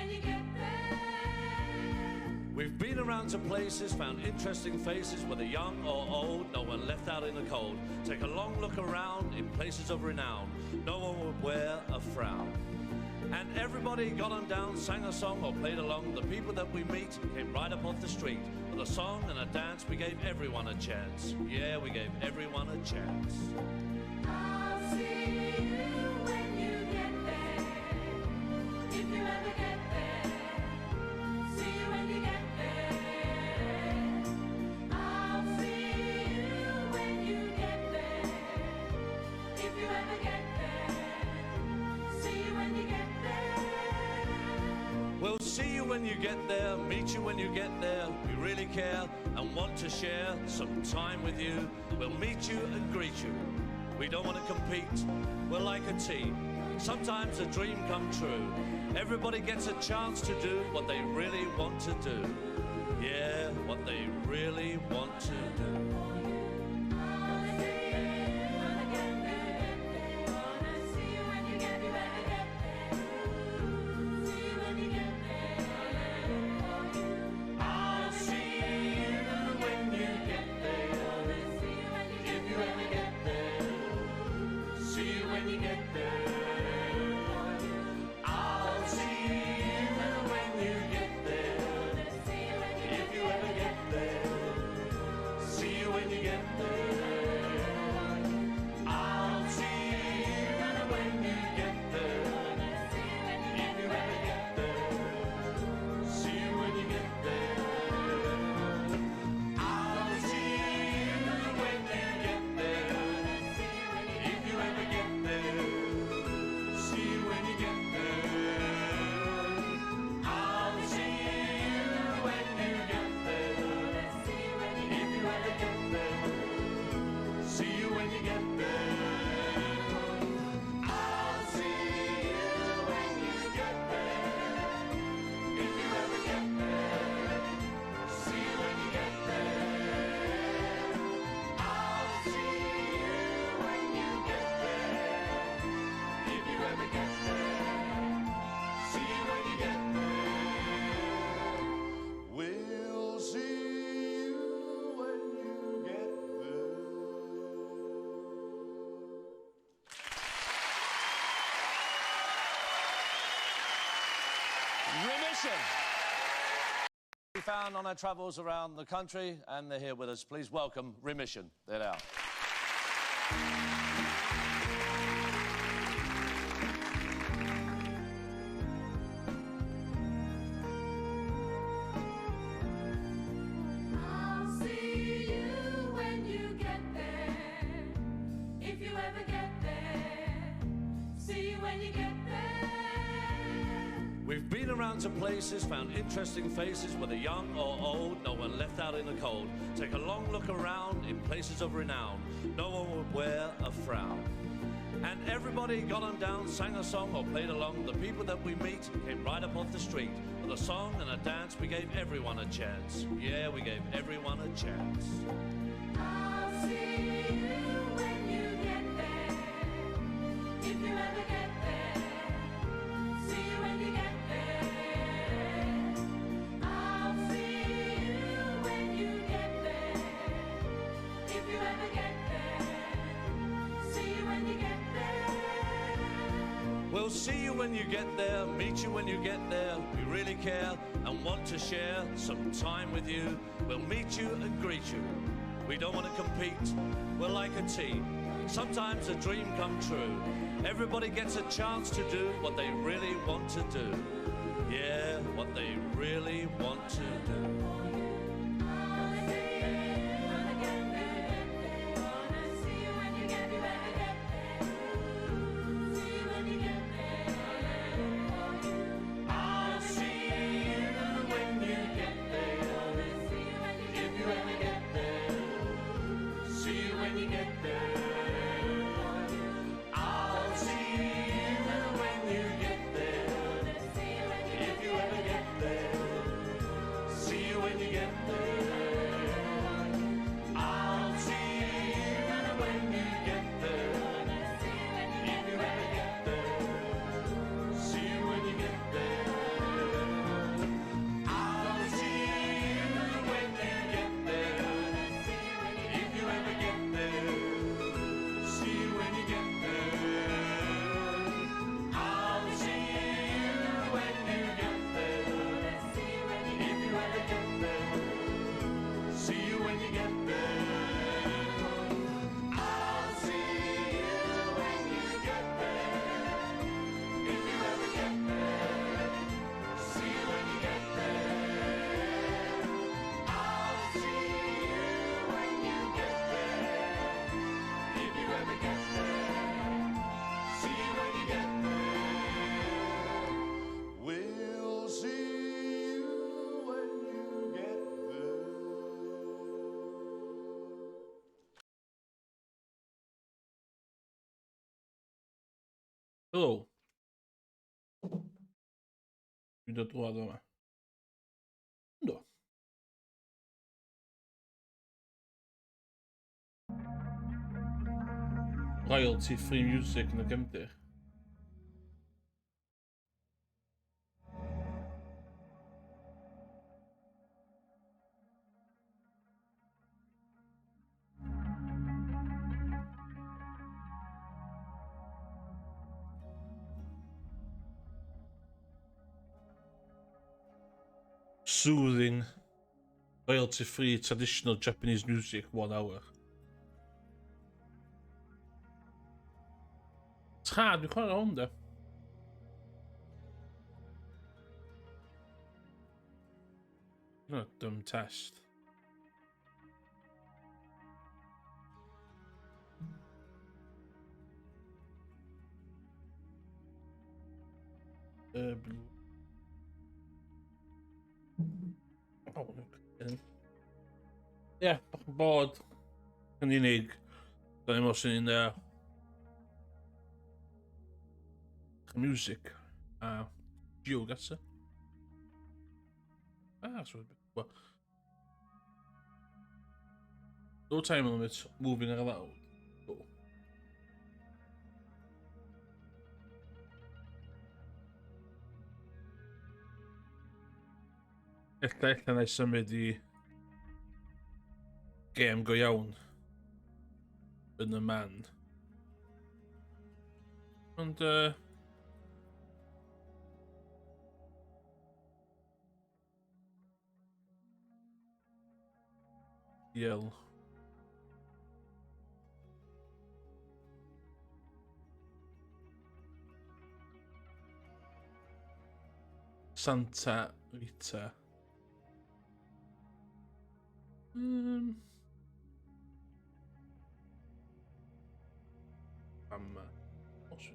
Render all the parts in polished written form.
when you get there. We've been around to places, found interesting faces, whether young or old, no one left out in the cold. Take a long look around in places of renown, no one would wear a frown. And everybody got on down, sang a song or played along. The people that we meet came right up off the street. With a song and a dance, we gave everyone a chance. Yeah, we gave everyone a chance. I'll see you when you get there, if you ever get there. See you when you get there. I'll see you when you get there, if you ever get there. See you when you get there. We'll see you when you get there, meet you when you get there. We really care and want to share some time with you. We'll meet you and greet you. We don't want to compete, we're like a team. Sometimes a dream come true. Everybody gets a chance to do what they really want to do. Yeah, what they really want to do. I'll see you when you get there. Gonna see you when you get there. See you when you get there. I'll see you when you get there. See you when you get If you ever get there. See you when you get there. I'll see you when you get there. See you when you If you ever get there. See you when you get there. I'll see you when you get there. If you ever get there. See you when you get there. I'll see you when you get there. If you ever get there. See you when you get there. I'll see you when you get there. If you ever get there. See you when you get there. I'll see you when you get there. If you ever get there. See you when you get there. I'll see you when you get there. If you ever get there. See you when you get there. We'll see you when you get there. Remission. We found on our travels around the country, and they're here with us. Please welcome Remission. There they are. I'll see you when you get there, if you ever get there. See you when you get there. We've been around to places, found interesting faces, whether young or old, no one left out in the cold. Take a long look around in places of renown, no one would wear a frown. And everybody got on down, sang a song or played along. The people that we meet came right up off the street. With a song and a dance, we gave everyone a chance. Yeah, we gave everyone a chance. I'll see you when you get there, if you ever get there. See you when you get there. I'll see you when you get there, if you ever get there. See you when you get there. We'll see you when you get there, meet you when you get there. We really care and want to share some time with you. We'll meet you and greet you. We don't want to compete, we're like a team. Sometimes a dream come true. Everybody gets a chance to do what they really want to do. Yeah, what they really want to do. I'll see you when you get there. Gonna see you when you get there. See you when you get there. I'll see you when you get there. See you when you get If you ever get there. See you when you get there. I'll see you when you get there. See you when you If you ever get there. See you when you get Helo. Dwi'n dod drwad yma. Ynddo. Royalty free music yn y gefndir. Soothing, royalty-free traditional Japanese music, one hour. Tra, dwi'n chwarae hwn de. No, dumb test. Blue. Oh, Ie, yeah, bach yn bod yn unig. Da ni'n meddwl sy'n music a geogasser. Ah, so well, no time limit, moving allowed. Go. Ella, ella na i symud i gêm go iawn yn y man. Ond, Yell. Santa Rita. Am... Os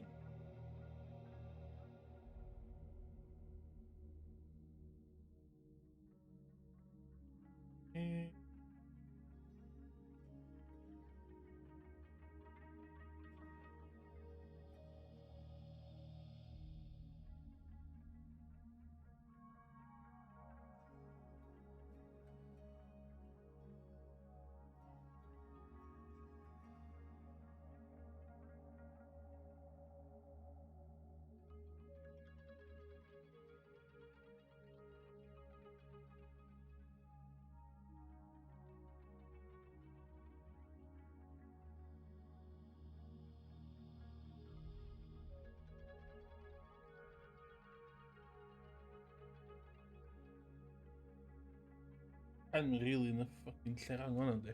Pen really yn y fucking lle rhan hwnna, yndi.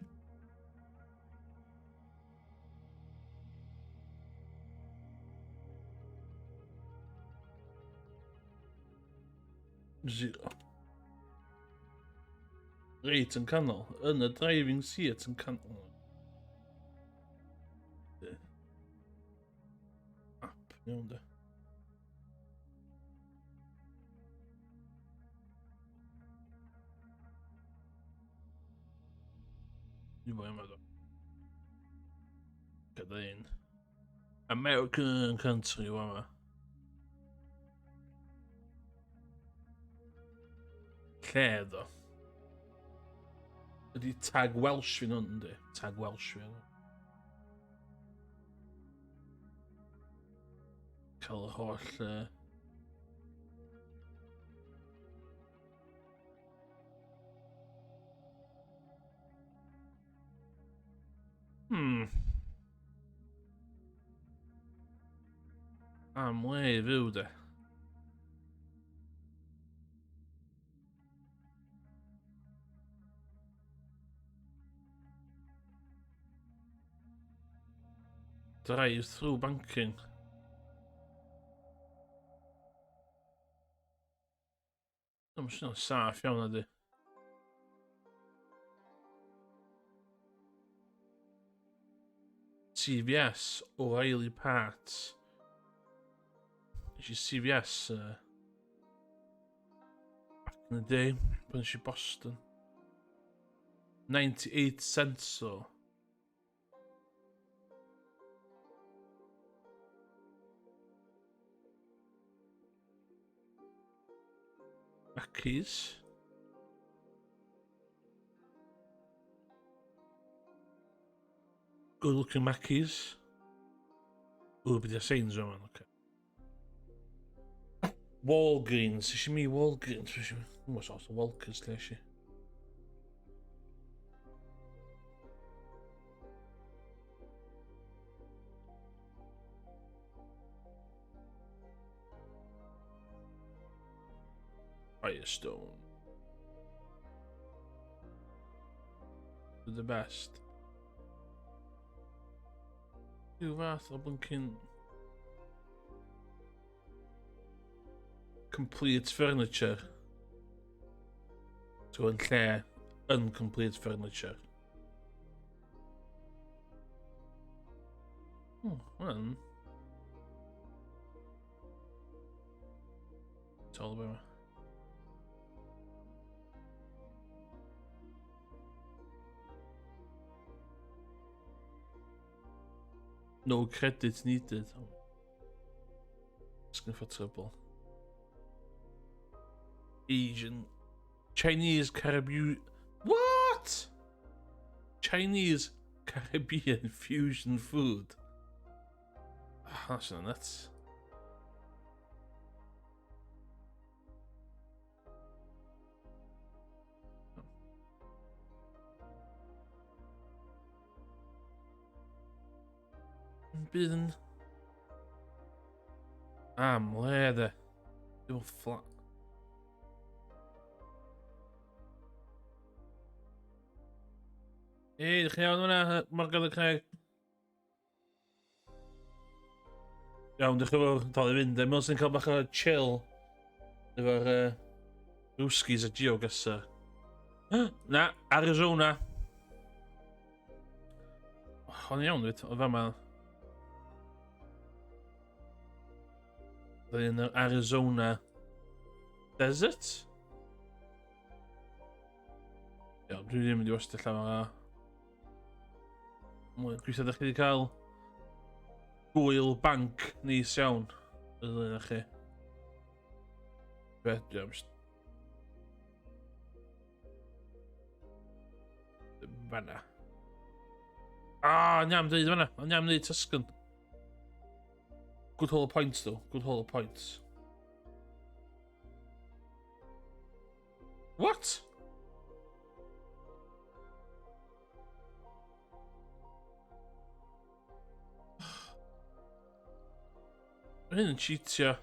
Zero. Reit yn canol. Yn y driving seat yn canol. App, iawn de. Dwi'n fwy yma do. Gyda un. American country yma. Lle ddo? Ydy tag Welsh fi'n hwn, yndi? Tag Welsh fi hwn. Cael yr holl... Am le i fyw de. Drive through banking. Dwi'n swnio'n saff iawn ydy. CVS, O'Reilly Parts. Nes i CVS back in the day, pan nes i Boston. 98 cents o. Mackey's. Good looking Mackey's. O, beth yw'r signs yma, oce. Walgreens, eisiau mi Walgreens, eisiau mi... Dwi'n meddwl os Walgreens lle eisiau. Firestone. The best. Rhyw fath o blinking... Complete furniture. So yn lle incomplete furniture. Oh, hwnna'n... It's all about... No credit needed. Asking for trouble. Asian. Chinese Caribbean. What? Chinese Caribbean fusion food. Oh, that's nuts. Bydd yn... Am le de. Dim fflat. Ei, ydych chi'n iawn hwnna, Morgan y Craig? Iawn, diolch yn fawr. Dal i fynd. Dwi'n meddwl sy'n cael bach o chill efo'r Ruskies a GeoGuessr. Na, Arizona. Oh, o'n iawn, dweud. Oedd fama. Oedd yn yr Arizona Desert? Iawn, dwi ddim yn mynd i wastad llawer o... Mwy, gweithio ydych chi wedi cael gwyl banc neis iawn. Y ddwy chi. Be, dwi am... Fanna. Ah, o'n am dweud fanna. O'n am dweud Tuscan. Good haul of points, though. Good haul of points. What? Mae hyn yn cheatio.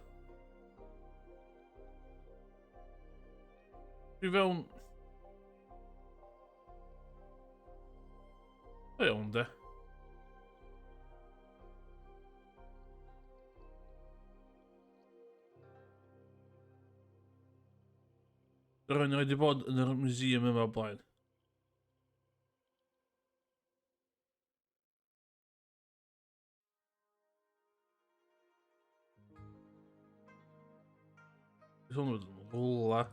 Dwi fewn... O iawn de. Rwy'n wedi bod yn yr museum yma o blaen. Beth hwn wedi bod yn rwla.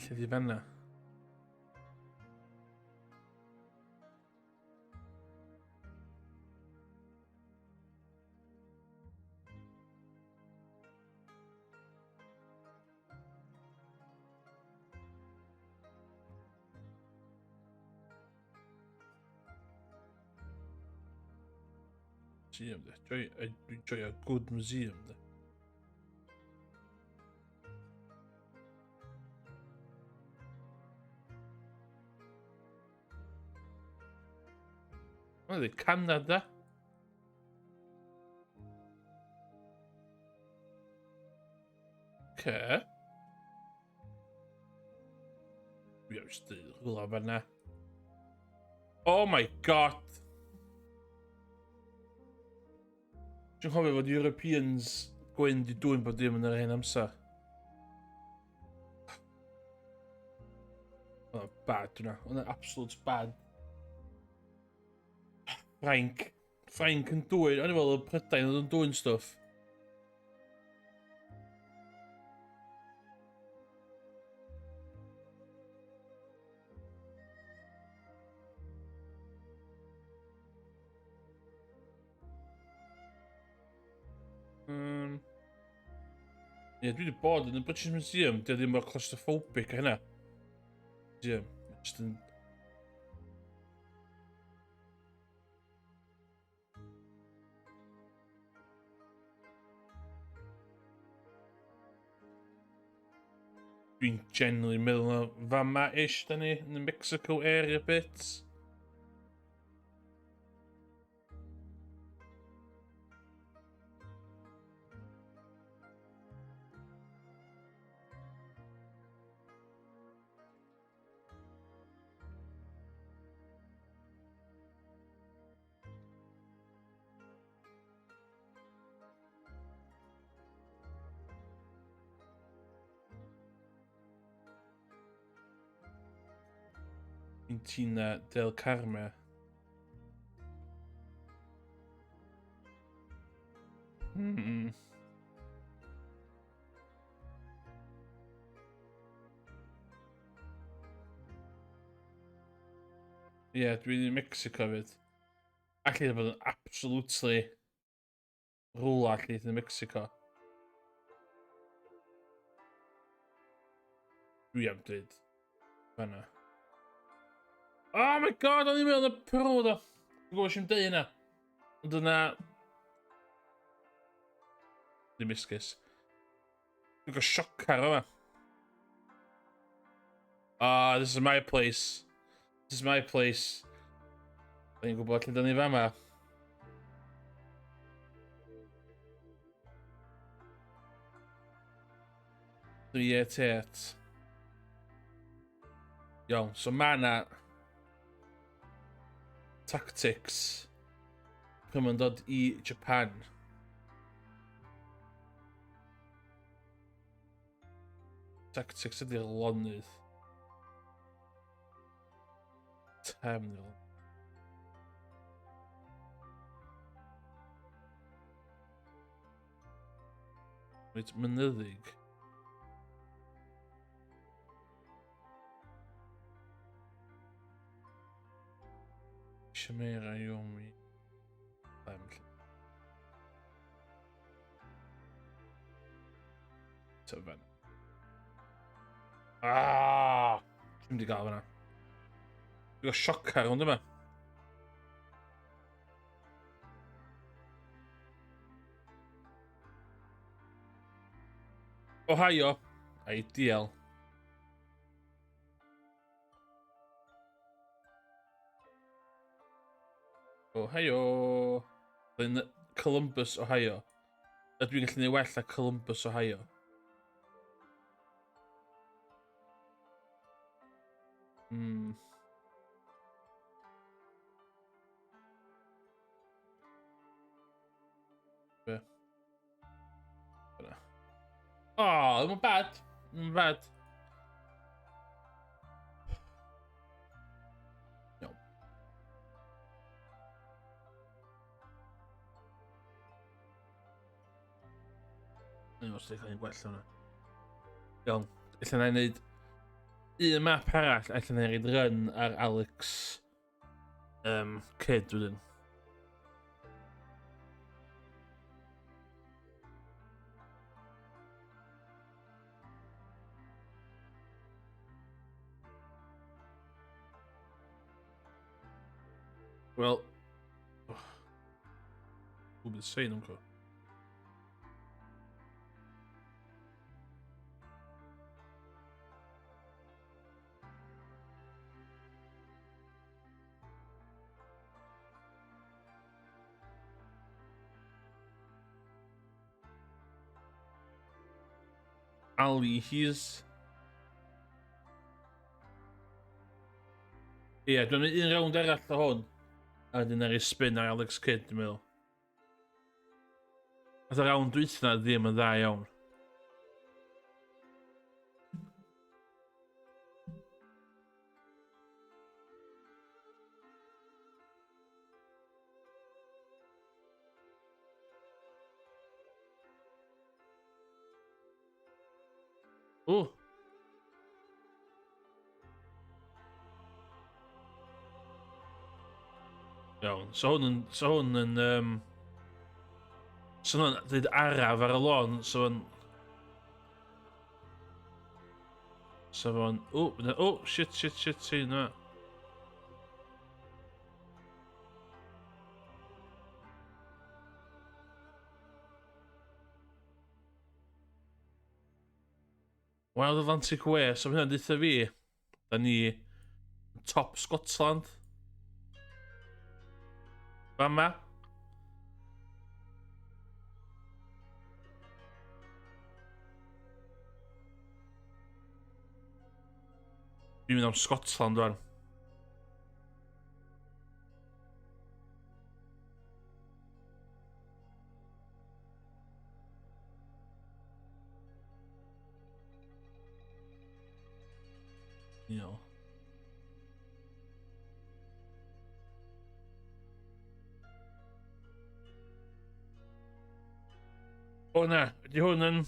Lle di fanna? Museum de. Joio, dwi'n joio good museum de. Mae'n dweud Canada. Ce. Fi am jyst dweud rhywle fanna. Oh my god! Dwi'n cofio fod Europeans gwyn di dwyn bod dim yn yr hen amser. Oedd bad hwnna. Oedd absolute bad. Ffrainc. Ffrainc yn dwyn. O'n i fel y Prydain oedd yn dwyn stwff. Ie, dwi wedi bod yn y British Museum, dio ddim mor claustrophobic a hynna. Museum. Just yn... Dwi'n genuinely meddwl na fama-ish da ni, yn y Mexico area bit. Quintina del Carmen. Ie, yeah, dwi'n yn Mexico fyd. Allu bod yn absolutely rwla allu yn Mexico. Dwi am dweud. Fanna. Oh my god, o'n i'n meddwl y Peru do. Dwi'n gwybod sy'n dweud yna. Ond yna... Ddim esgus. Dwi'n gael siocar yma. Ah, this is my place. This is my place. Dwi'n gwybod lle dyn ni fama. 388. Iawn, so mae yna tactics pan mae'n dod i Japan. Tactics ydy'r lonydd. Terminal. Reit, mynyddig. Shimera Yomi. Tyfan. Ah! Dwi'n mynd i gael fyna. Dwi'n gael sioc ar hwn yma. Ohio. Ideal. Ohio. Yn Columbus, Ohio. Ydw i'n gallu gwneud well na Columbus, Ohio? Be? Fyna. O, oh, ddim yn bad. Ddim yn bad. Iawn. Dwi'n os cael ein gwell hwnna. Iawn. Ella na i wneud un map arall, ella na i reid run ar Alex Kidd wedyn. Wel, oh. Will be the same, uncle. Ali, he's... Ie, yeah, dwi'n mynd un rownd arall o hwn. A wedyn ar ei spin ar Alex Kidd, dwi'n meddwl. Nath y round dwytha na ddim yn dda iawn. O! Iawn, so hwn yn... So hwn yn... So hwn yn dweud araf ar y lôn, so hwn... So fo'n... O, o, shit, shit, shit, sy'n na. Wild Atlantic Way, so hynna'n deutha fi, da ni top Scotland. Fama. Dwi'n mynd am Scotland rwan. Iawn. O na, ydy hwn yn...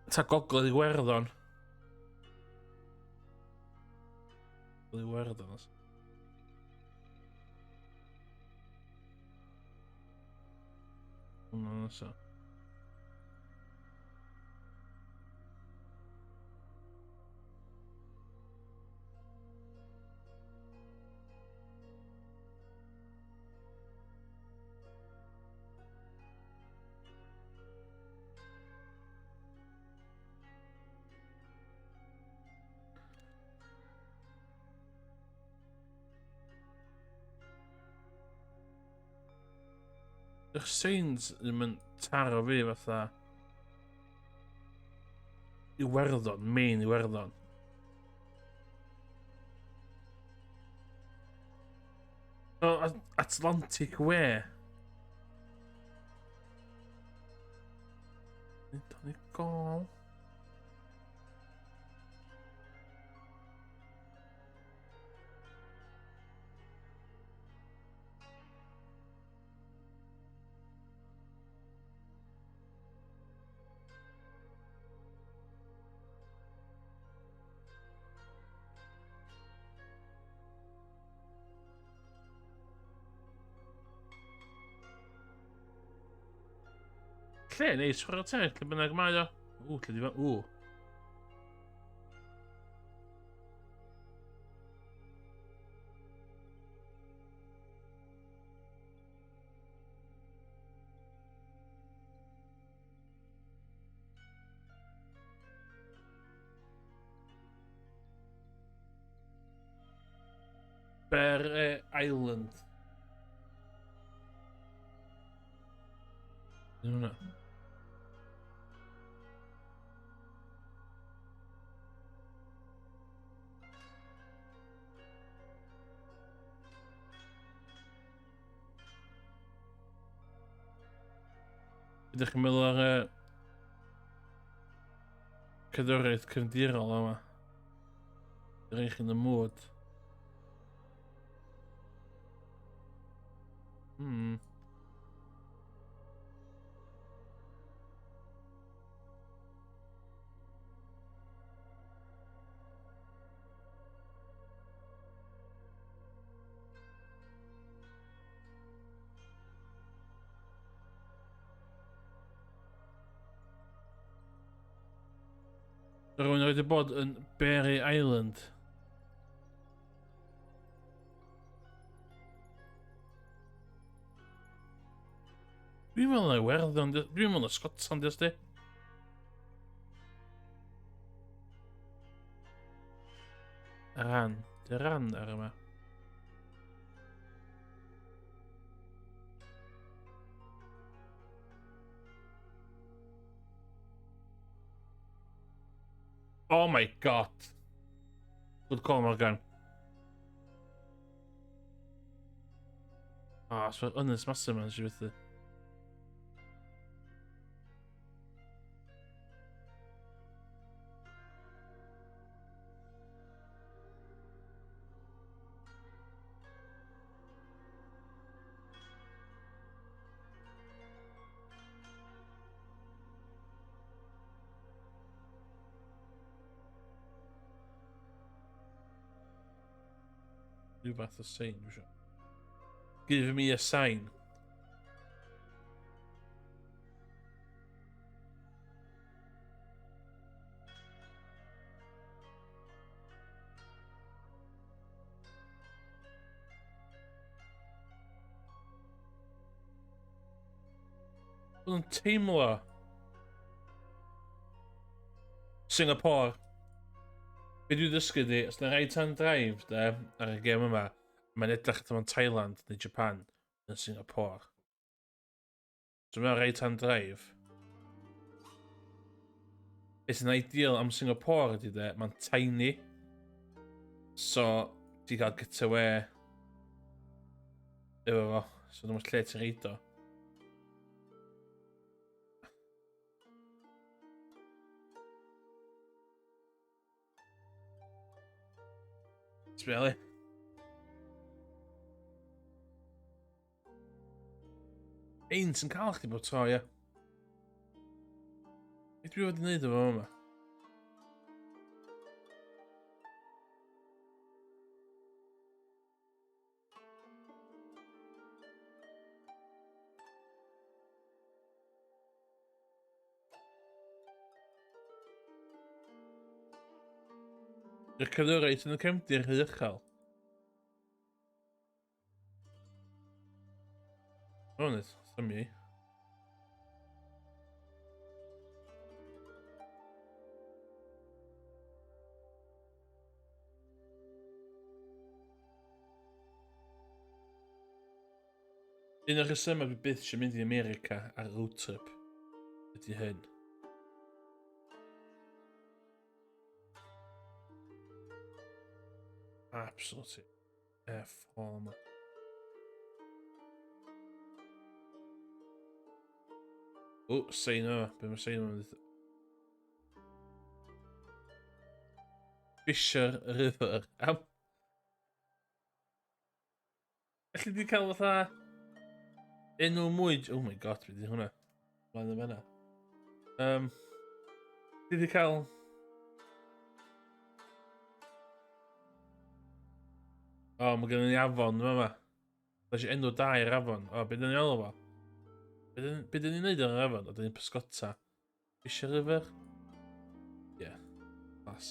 Ta gogledd Iwerddon. Gogledd Iwerddon. Os. Hwna nesa. Ych signs ddim yn taro fi fatha Iwerddon, main Iwerddon. Oh, Atlantic Way. Donegal. Lle neis, chwarae teg, lle bynnag mae o. Ww, lle di fa... Ww. Bear Island. Ddim hwnna. Ydych chi'n meddwl ar y cerddoriaeth cefndirol yma? Ydych chi'n y mood? Rwy'n wedi bod yn Berry Island. Dwi'n meddwl na Iwerddon, dwi'n meddwl na Scotland, di. Ran, di ran ar yma. Oh my god. Good call, Morgan. Ah, so ynys massive man, eisiau fethu. Rhyw fath o sein, dwi'n siŵr. Give me a sign. Mae'n teimlo. Singapore. Be dwi'n ddysgu di, os na right hand drive de, ar y gêm yma, mae'n edrych atho fo'n Thailand neu Japan neu Singapore. So mae'n right hand drive. Beth sy'n ideal am Singapore ydy de, mae'n tiny. So, ti'n cael get away efo fo. So, dwi'n lle ti'n reido. Sbia li. Ein sy'n cael chdi bod tro, ie. Be dwi wedi gwneud efo yma? Y cyfraith yn y cefndir rhy uchel. O, nid, thymi. Un o'r rhesymau fi byth eisiau mynd i America ar road trip ydy hyn. Absolutely F all yma. O, sein yma. Be mae sein yma'n Fisher River. Am... Elli di cael fatha enw mwy... Oh my god, beth di hwnna? Mae'n yma yna. Um, di di cael... O, oh, mae gen i afon yma yma. Mae eisiau enw da i'r afon. O, oh, beth dyn ni'n alw fo? Be dyn ni'n neud ar yr afon? O, dyn ni'n pysgota. Fisher River? Yeah. Class.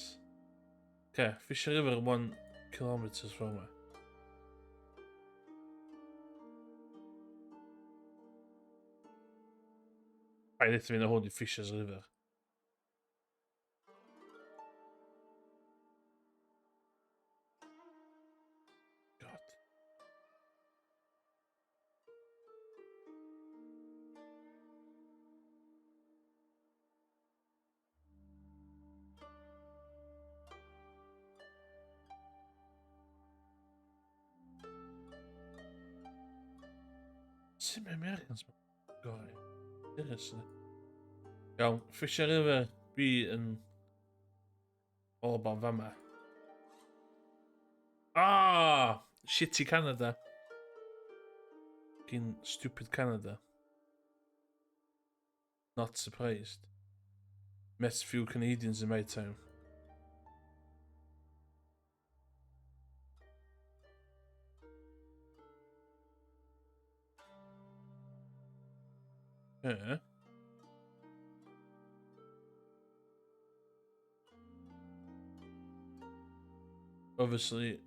Okay, Fisher River 1 kilometers from where? Paid eto fynd o hwn i Fisher's River. God. Sut mae Americans ma'n gorau? Seriously. Iawn, Fisher River, bi yn all about fama. Ah! Shitty Canada. Fucking stupid Canada. Not surprised. Met few Canadians in my time. Yeah. Obviously,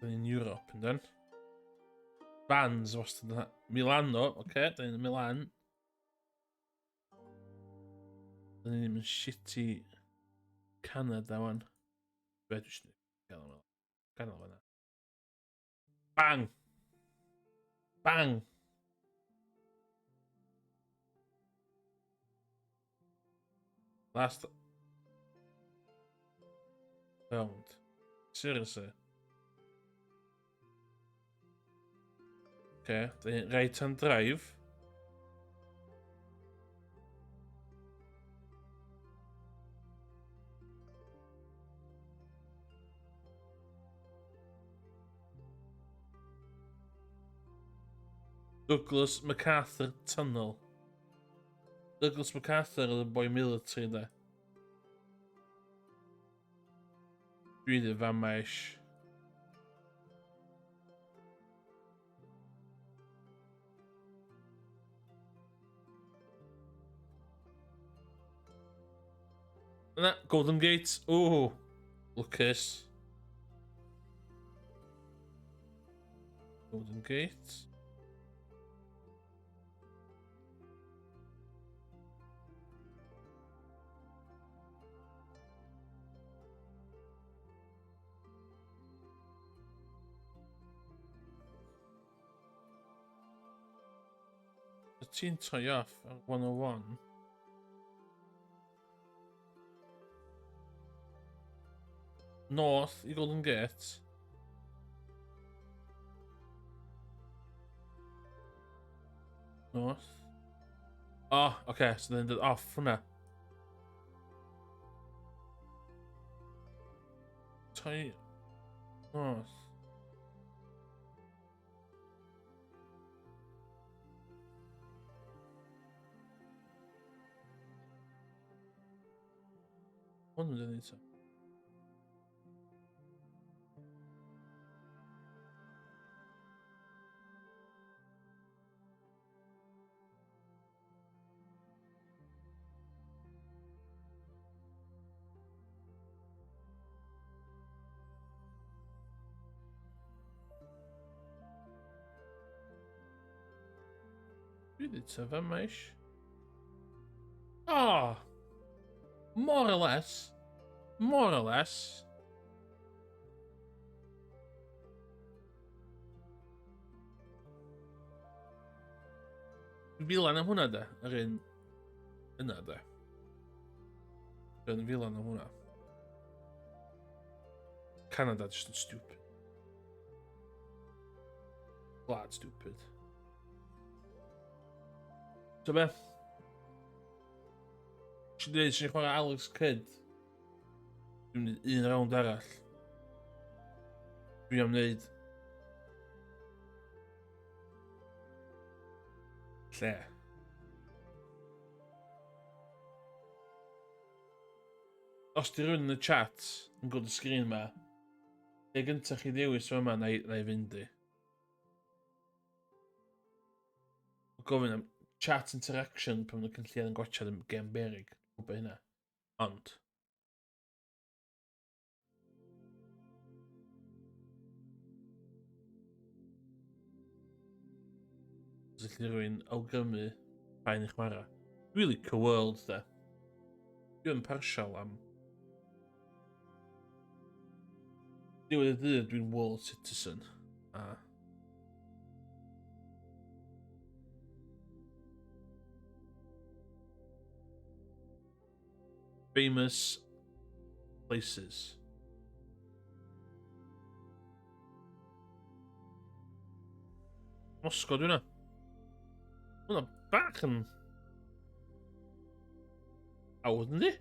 in Europe, and then. Vans, wastad yna. Milano, oce, okay, da ni'n Milan. Da ni ddim yn shitty Canada, wan. Be dwi eisiau gael yma? Ganol fan'na. Bang! Bang! Last round. Seriously. Okay, right hand drive. Douglas MacArthur Tunnel. Douglas MacArthur oedd y boi military de. Dwi ddim fama ish. Yna, Golden Gate. Ooh, lwcus. Golden Gate. Ti'n troi off ar 101. North i Golden Gate. North. Oh, oce, okay, so then dod off hwnna. Troi... North. Hwn yn dod eto. Dwi wedi tyfu yma ish. Oh! More or less. More or less. Filan am hwnna da, yr un yna da. Yn filan am hwnna. Canada just yn stupid. Glad stupid. So be? Ti'n dweud sy'n chwarae Alex Kidd? Dwi'n mynd un round arall. Dwi am wneud... Lle? Os di rhywun yn y chat yn gweld y sgrin yma, lle gyntaf chi ddewis yma na i, na i fynd i? Gofyn am chat interaction pan mae'n cynllun yn gwachad yn gem berig. Gwybod hynna. Ond, Os allu rhywun awgrymu pa un i chwarae. Dwi'n licio World, de. Dwi'n partial am... Diwedd y dydd, dwi'n world citizen. A... Famous places. Moscow dwi'n na. Hwna bach yn... Awd yndi?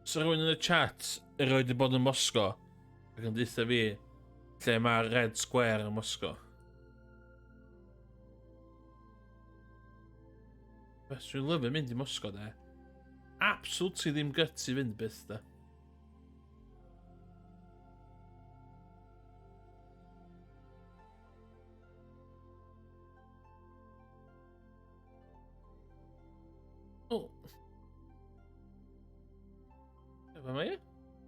So rhywun yn y chat erioed wedi bod yn Moscow ac yn deutha fi lle mae'r Red Square yn Moscow. Beth dwi'n lyfio mynd i Moscow de. Absolutely ddim guts i fynd byth de. Oh. Efo mae e?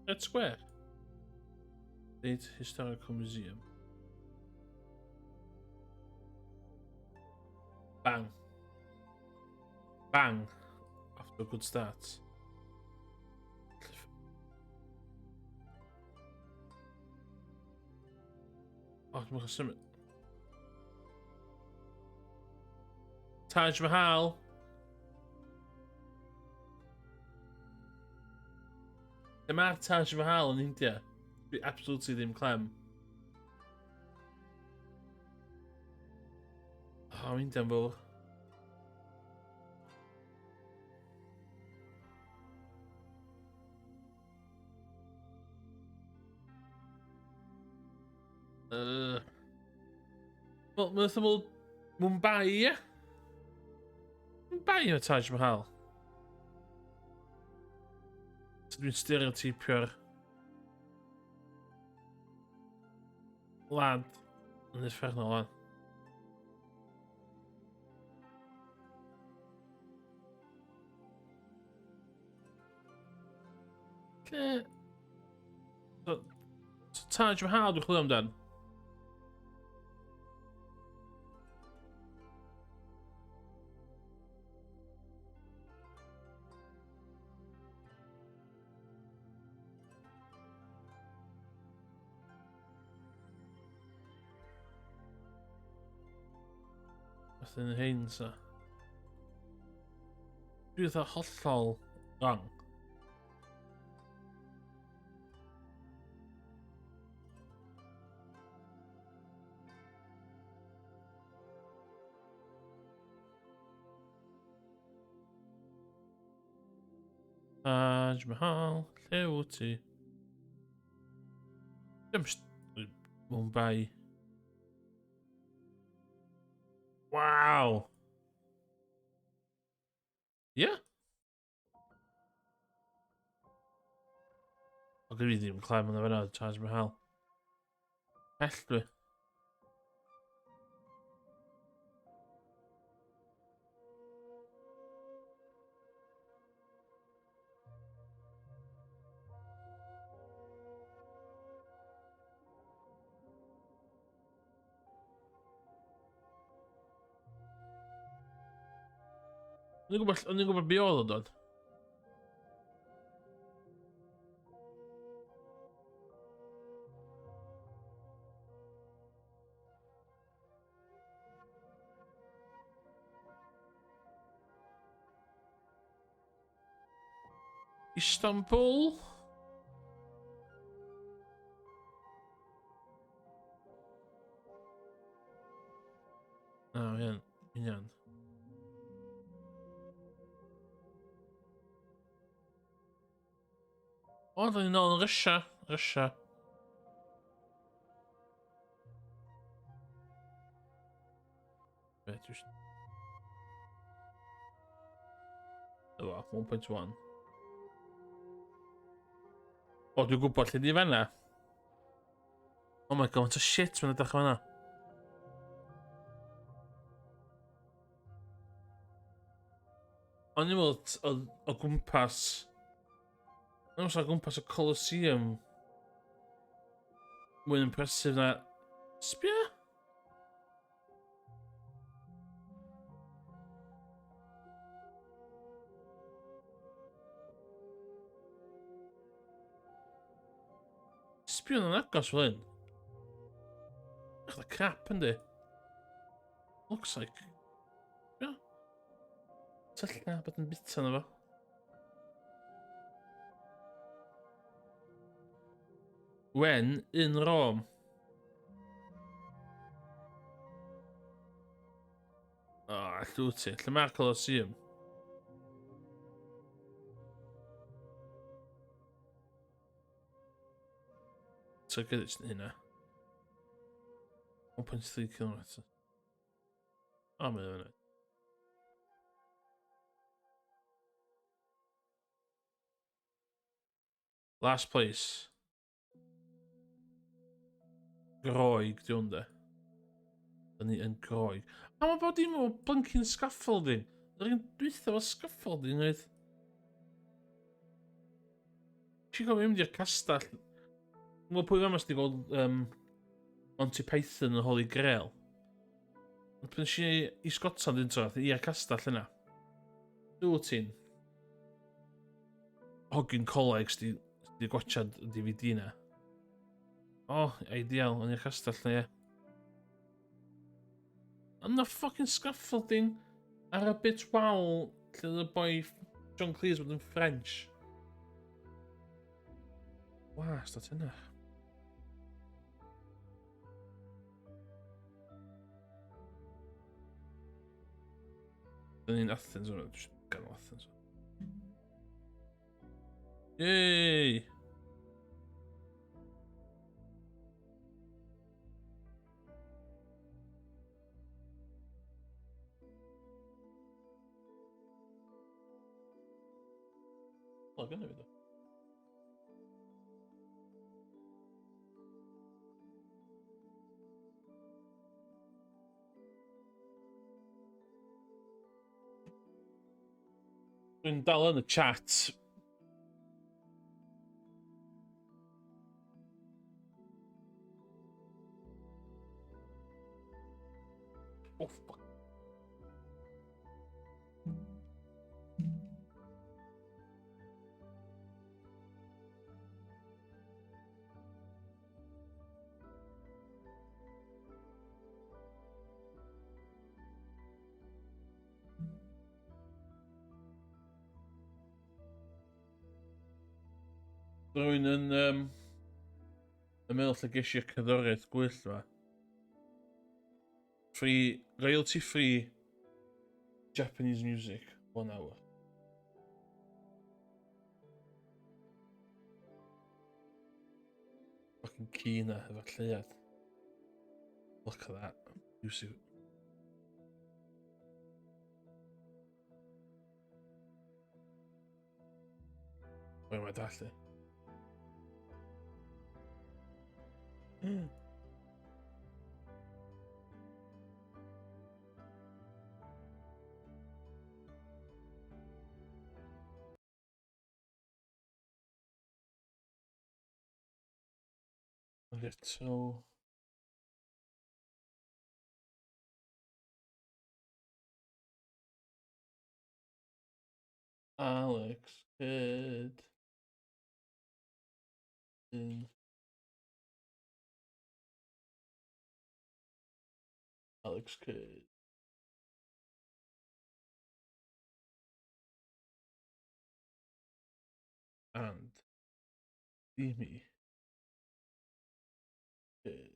Red Square. State Historical Museum. Bang. Bang. After a good start. O, oh, dwi'n cael symud. Taj Mahal. Lle mae'r Taj Mahal yn India? Dwi absolutely ddim clem. O, oh, India'n fawr. Wel, mae'n ymwyl Mumbai, ie? Mumbai yw Taj Mahal. So dwi'n stereotypio'r lad yn uffernol lan. Lle... So, so Taj Mahal dwi'n chwilio amdan. Beth yn hyn, sa? Dwi eitha hollol wrong. Taj Mahal, lle wyt ti? Dim Mumbai. Waw! Ie? Yeah. O, gyda fi ddim clem yn y fanna, Taj Mahal. Pell dwi. O'n i'n gwybod, o'n i'n gwybod be oedd o'n dod. Istanbul? Na, hyn, hynna'n. O, da ni'n ôl yn Russia. Russia. Be, dwi Efo, 1.1. O, dwi'n gwybod lle di fanna. Oh my god, faint o shit mae'n edrych fanna. O'n i'n meddwl o gwmpas... O'n i'n meddwl o gwmpas y Colosseum. Mwy impressive na... Sbia? Sbio yn agos fel hyn. Ach, the crap, yndi? Looks like... Yeah. Tylla, bod yn bita na fo. When in Rome. O, oh, allw ti. Lle mae'r Colosseum? So gyda hynna. 1.3 km. O, mae'n fyny. Last place. Groeg, di hwn de. Da ni yn Groeg. A mae bod dim o blinking scaffolding. Yr un dwytha fo scaffolding oedd. Ti'n gofio mynd i'r castell. Dwi'n gwybod pwy yma sydd wedi gweld um, Monty Python yn Holy Grail. Ond pan eisiau i Sgotland un tro, i'r castell yna. Dwi ti'n hogyn coleg sydd wedi gwachad y DVD na. O, oh, ideal, yn i'r castell na, ie. And the fucking scaffolding ar y bit wal lle oedd y boi John Cleese bod yn French. Was, dat yna. Dyn ni'n Athens o'n just ganol Athens. Yay! O, gynnu fi do. Dwi'n dal yn y chat. Rwy'n yn, yn meddwl lle ges i'r cerddoriaeth gwyllt yma. Free, royalty free Japanese music, 1 hour. Fucking ci na efo'r lleuad. Look at that. Music. Wait, mae dallu. Eto. Alex Kidd. In Alex Kidd. And Amy Kidd.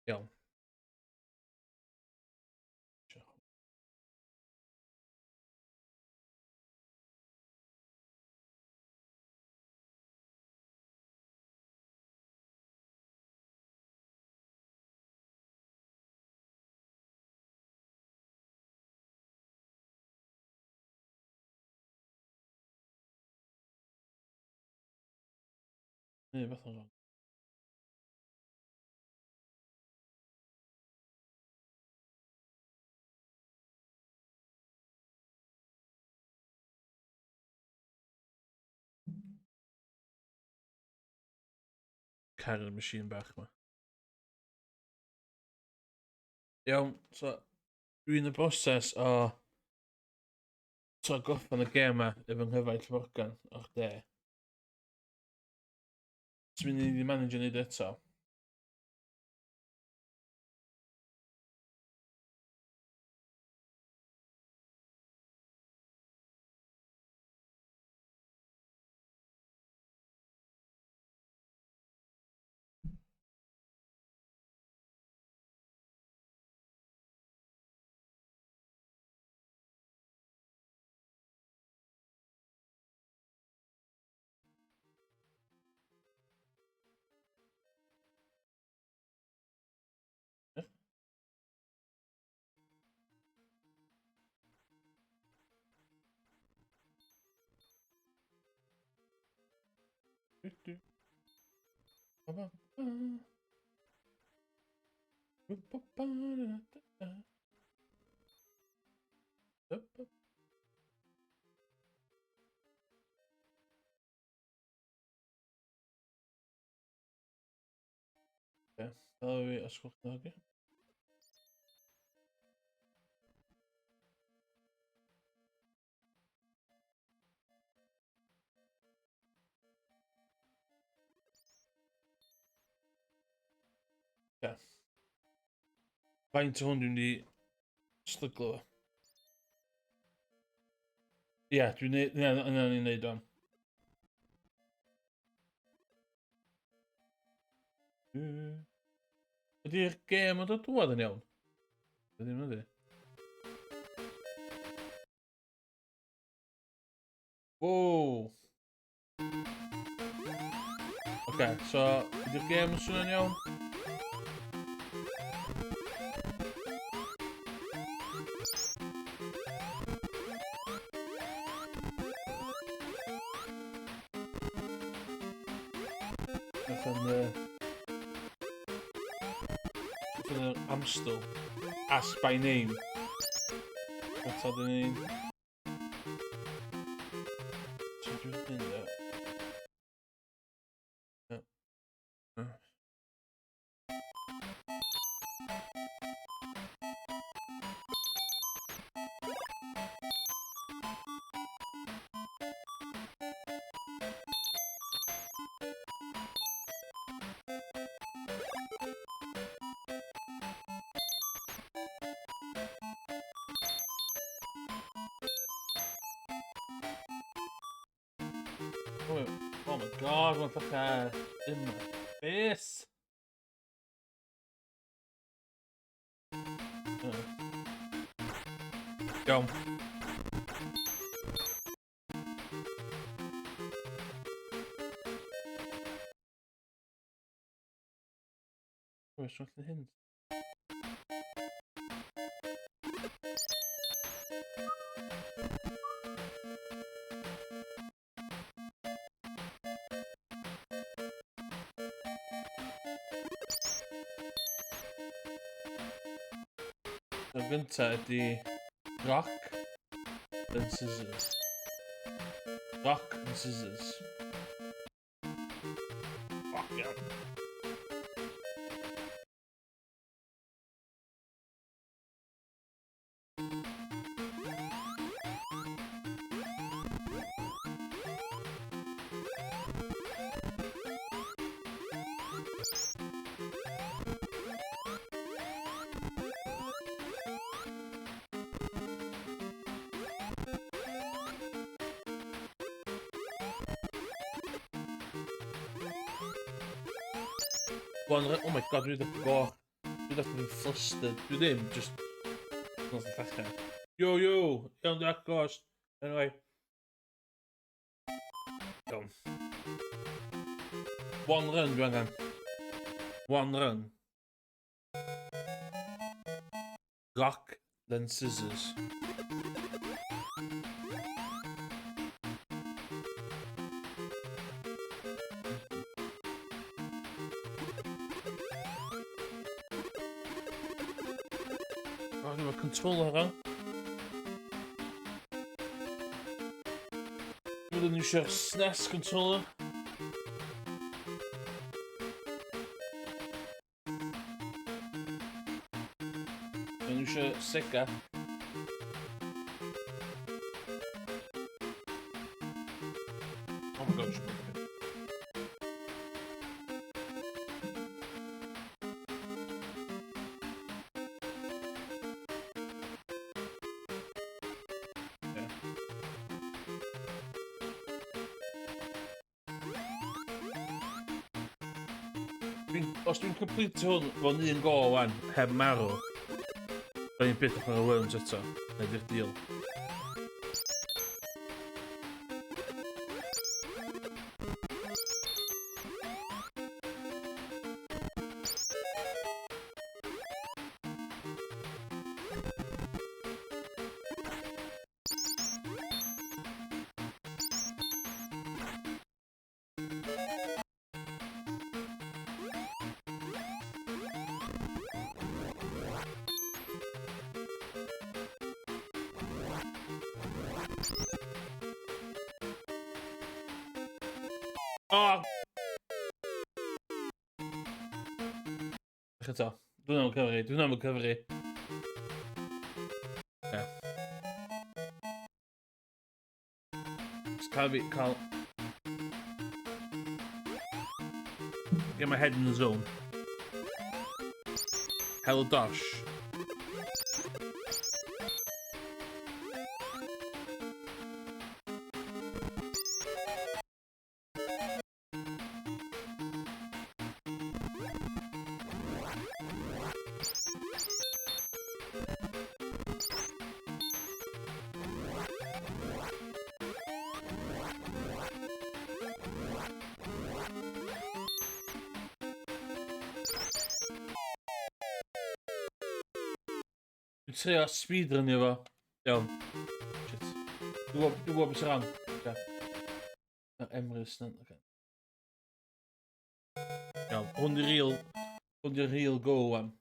Iawn. Neu beth o'n wrong. Caru'r machine bach ma. Iawn, so dwi'n y broses o tro gorffen y gêm ma efo nghyfaill Morgan o'r de. Ti'n mynd i manage i wneud eto. Du, du. Ba, ba, ba. Ba, ba, ba, da, da, da. Ba, ba. Oce, fel fi osgwch na, oce? Oce. Faint o hwn dwi'n di stryglo fo? Ie, yeah, dwi'n neud, ie, yna ni'n neud o'n. Ydy'r gêm yn dod dŵad yn iawn? Ydy ddim ydy. Wow! Oce, okay, so ydy'r gêm yn swnio'n iawn? Nath yn... Nath yn Amstel. Ask by name. Eto dyn ni'n... So dwi'n mynd e. Ie. Ie. Oh my god, mae'n llachau in my face. Iawn. Oes, wrth hyn. Y gynta ydy rock and scissors. Rock and scissors. Fuck yeah. One, oh my god, dwi wedi go. Dwi wedi bod yn flustered. Dwi ddim, just... Nos yn llachau. Yo, yo! Iawn, Dark Ghost. Anyway. Iawn. One run, dwi angen. One run. Rock, then scissors. Oh, dwi'n controller wrong. Dwi'n iwsio'r SNES controller. Dwi'n iwsio Sega. Oh my god, Os dwi'n complete hwn fo'n un go wan, heb marw, da ni'n byth yn chwarae Worms eto. Na di'r deal. Oh! Eto, dwi'n am cyfri, dwi'n am cyfri. Yeah. Just cael fi, cael... Get my head in the zone. Hell dash. Dwi'n trio speedrunio fo. Iawn. Shit. Dwi'n gwybod beth sy'n wrong. Okay. Mae'r Emrys na. Okay. Iawn. Hwn di real... Hwn di real go wan.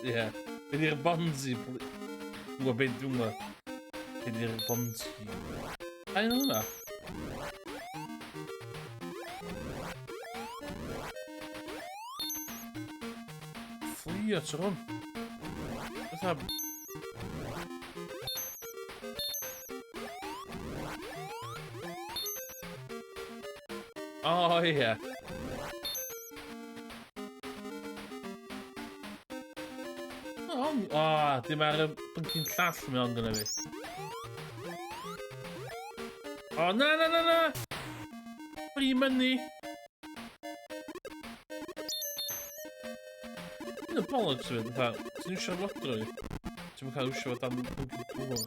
Ie. Be di'r Bonzi? Dwi'n gwybod beth dwi'n gwybod. Be di'r Bonzi? A un hwnna? Fflio trwy hwn. Fatha... O, oh, ie. O, oh, dim ar y byncyn llall mae o'n gyda fi. O, oh, na, na, na, na! Free money! Un o bollocks fi, fatha, ti'n iwsio'r lodrwy? Ti'n cael iwsio fo dan byncyn dŵr.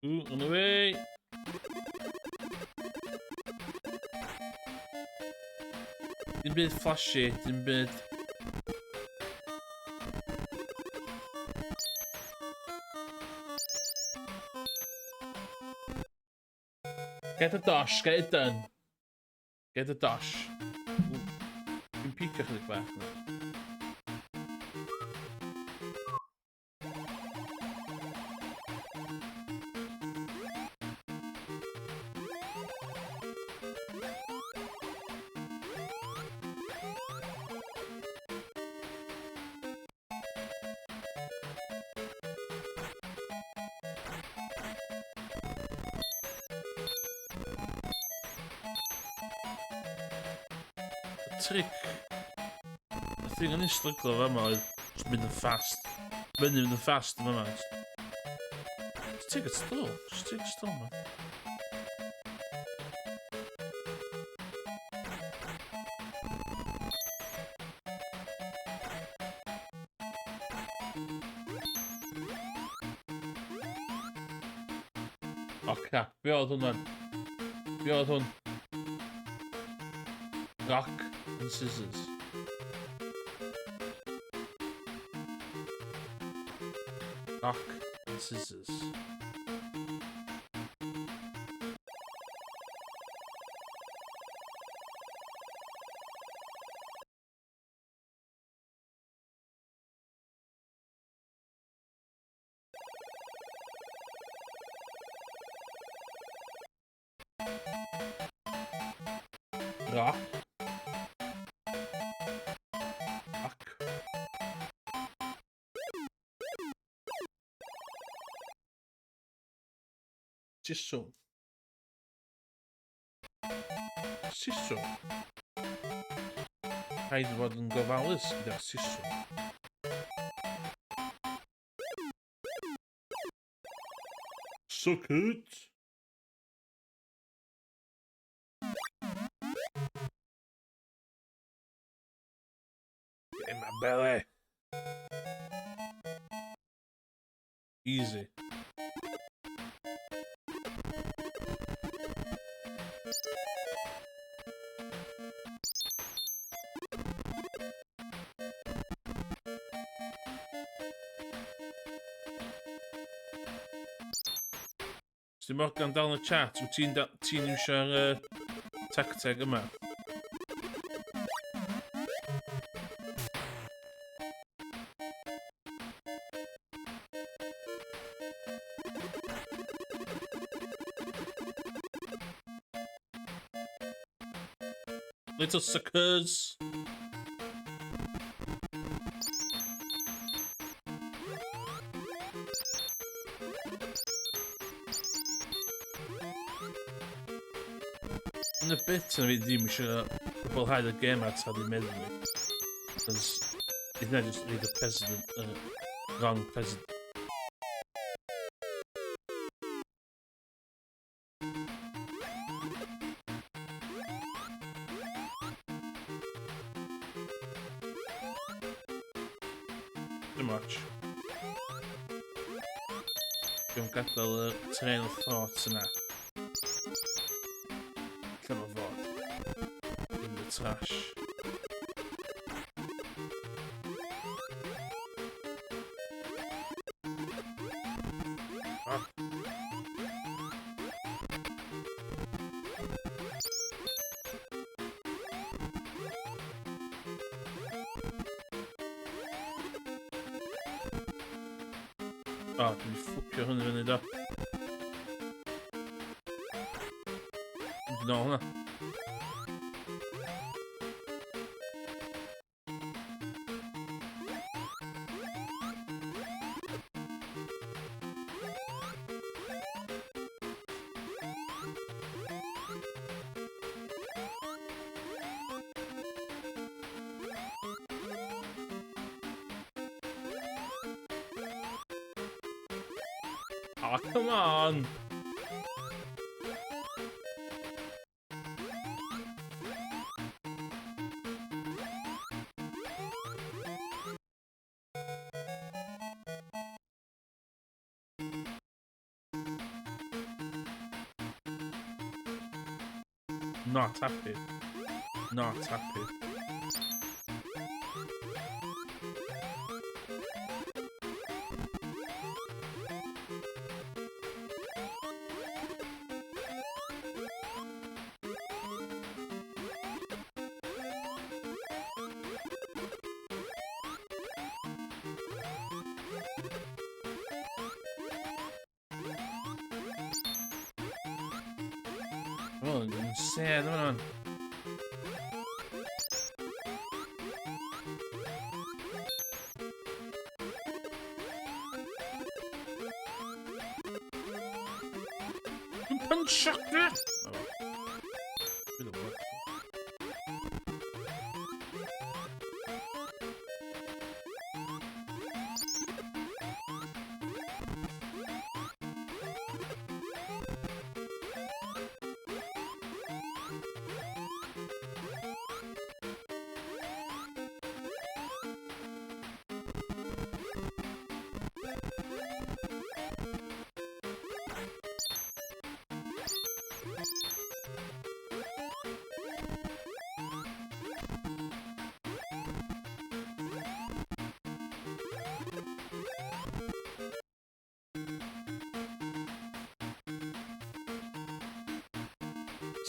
Ooh, on the way! Dim byd flashy, dim byd... Get the dosh, get it done. Get the dosh. Dwi'n picio chydig bach na. Y tric. Y thing o'n i'n stryglo fo yma oedd just mynd yn fast. Fyny mynd yn fast yn yma. Just take it slow. Just take it slow, man. O, crap. Be oedd hwn, man? Be oedd hwn? Rock and scissors. Rock and scissors. Rock. Rock. Siswrn. Siswrn. Rhaid fod yn gofalus gyda'r siswrn. Suck it! Get in my belly! Easy. Os di Morgan dal yn y chat, wyt ti'n ti iwsio'r tacteg yma? Little suckers! Yn y bit yna fi ddim eisiau cwblhau y gêm ar tan i'n meddwl. Cos hynna just read the president, wrong president. Too much. Dwi'n gadael y train of thoughts yna. Lle mae fod? In the trash. O, dwi'n ffwcio hwn i fyny, do. Dwi'n nôl hwnna. Oh, come on! Not happy. Not happy. Oh, insane, hwnna'n. Dwi'n punch chdi! Oh.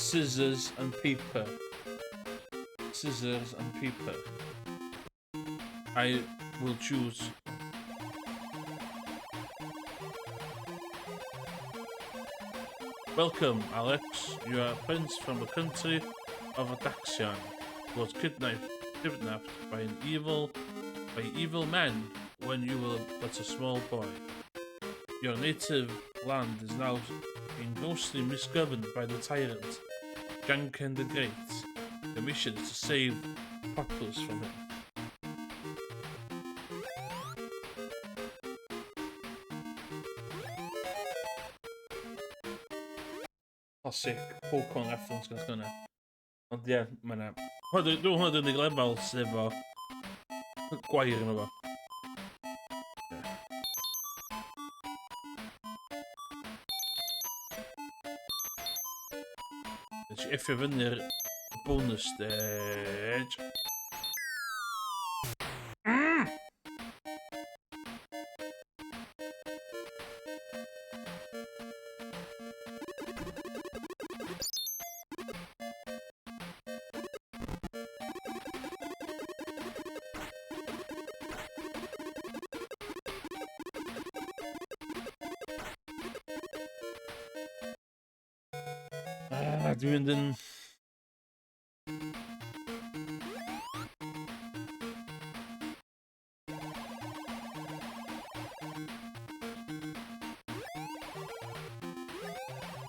Scissors and paper. Scissors and paper. I will choose. Welcome, Alex. You are a prince from the country of Adaxian, who was kidnapped by evil men when you were but a small boy. Your native land is now being grossly misgoverned by the tyrant, Janken the Great. Your mission is to save the populace from him. Classic Pokemon reference gyda hwnna. Ond ie, mae yna. Dwi'n hwnna dwi'n unig lefel sydd efo gwair yma fo. Nes i effio fyny'r bonus stage. Dwi'n mynd yn...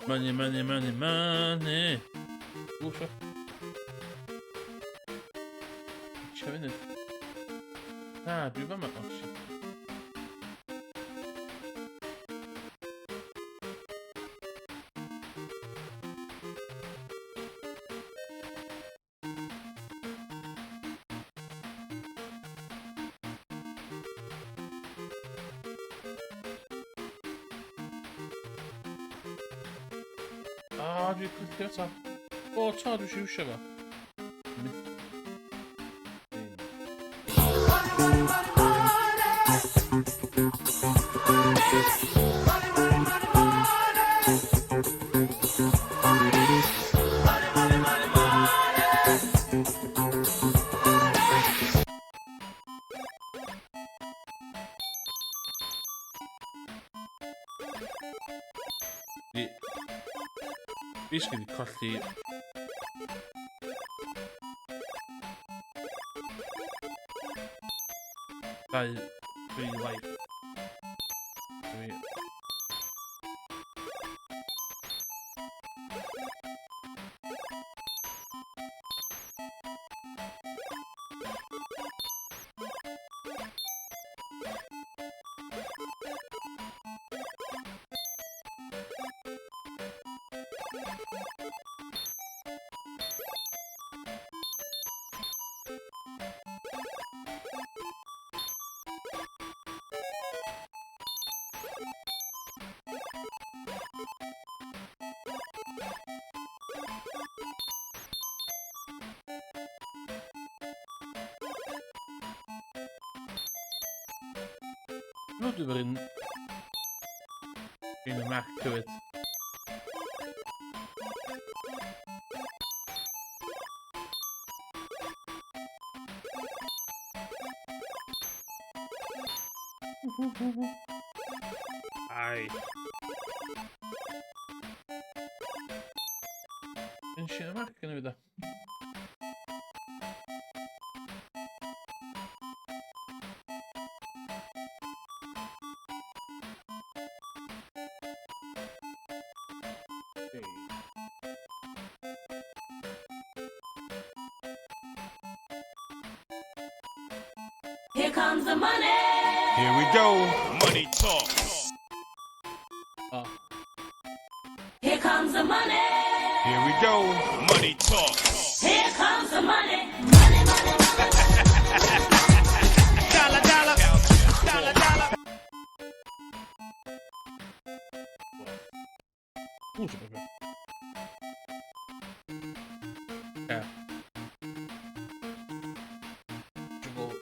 Money, money, money, money! Ww, sio. Tia funud. Na, dwi fama. Oh, shit. Ah, dwi'n clicio eto. O, to, dwi eisiau iwsio fo. Basically colli dau free life. Dwi... No, dwi'n un... Un y Mac hefyd. Ai. Yn siarad Mac yn y fyd o. Here comes the money. Here we go. Money talk. Oh. Here comes the money. Here we go. Money talk. Here comes the money. Money, money, money. Dollar, dollar. Dollar, dollar. Ww, dwi'n gwybod. Ie. Dwi'n gwybod.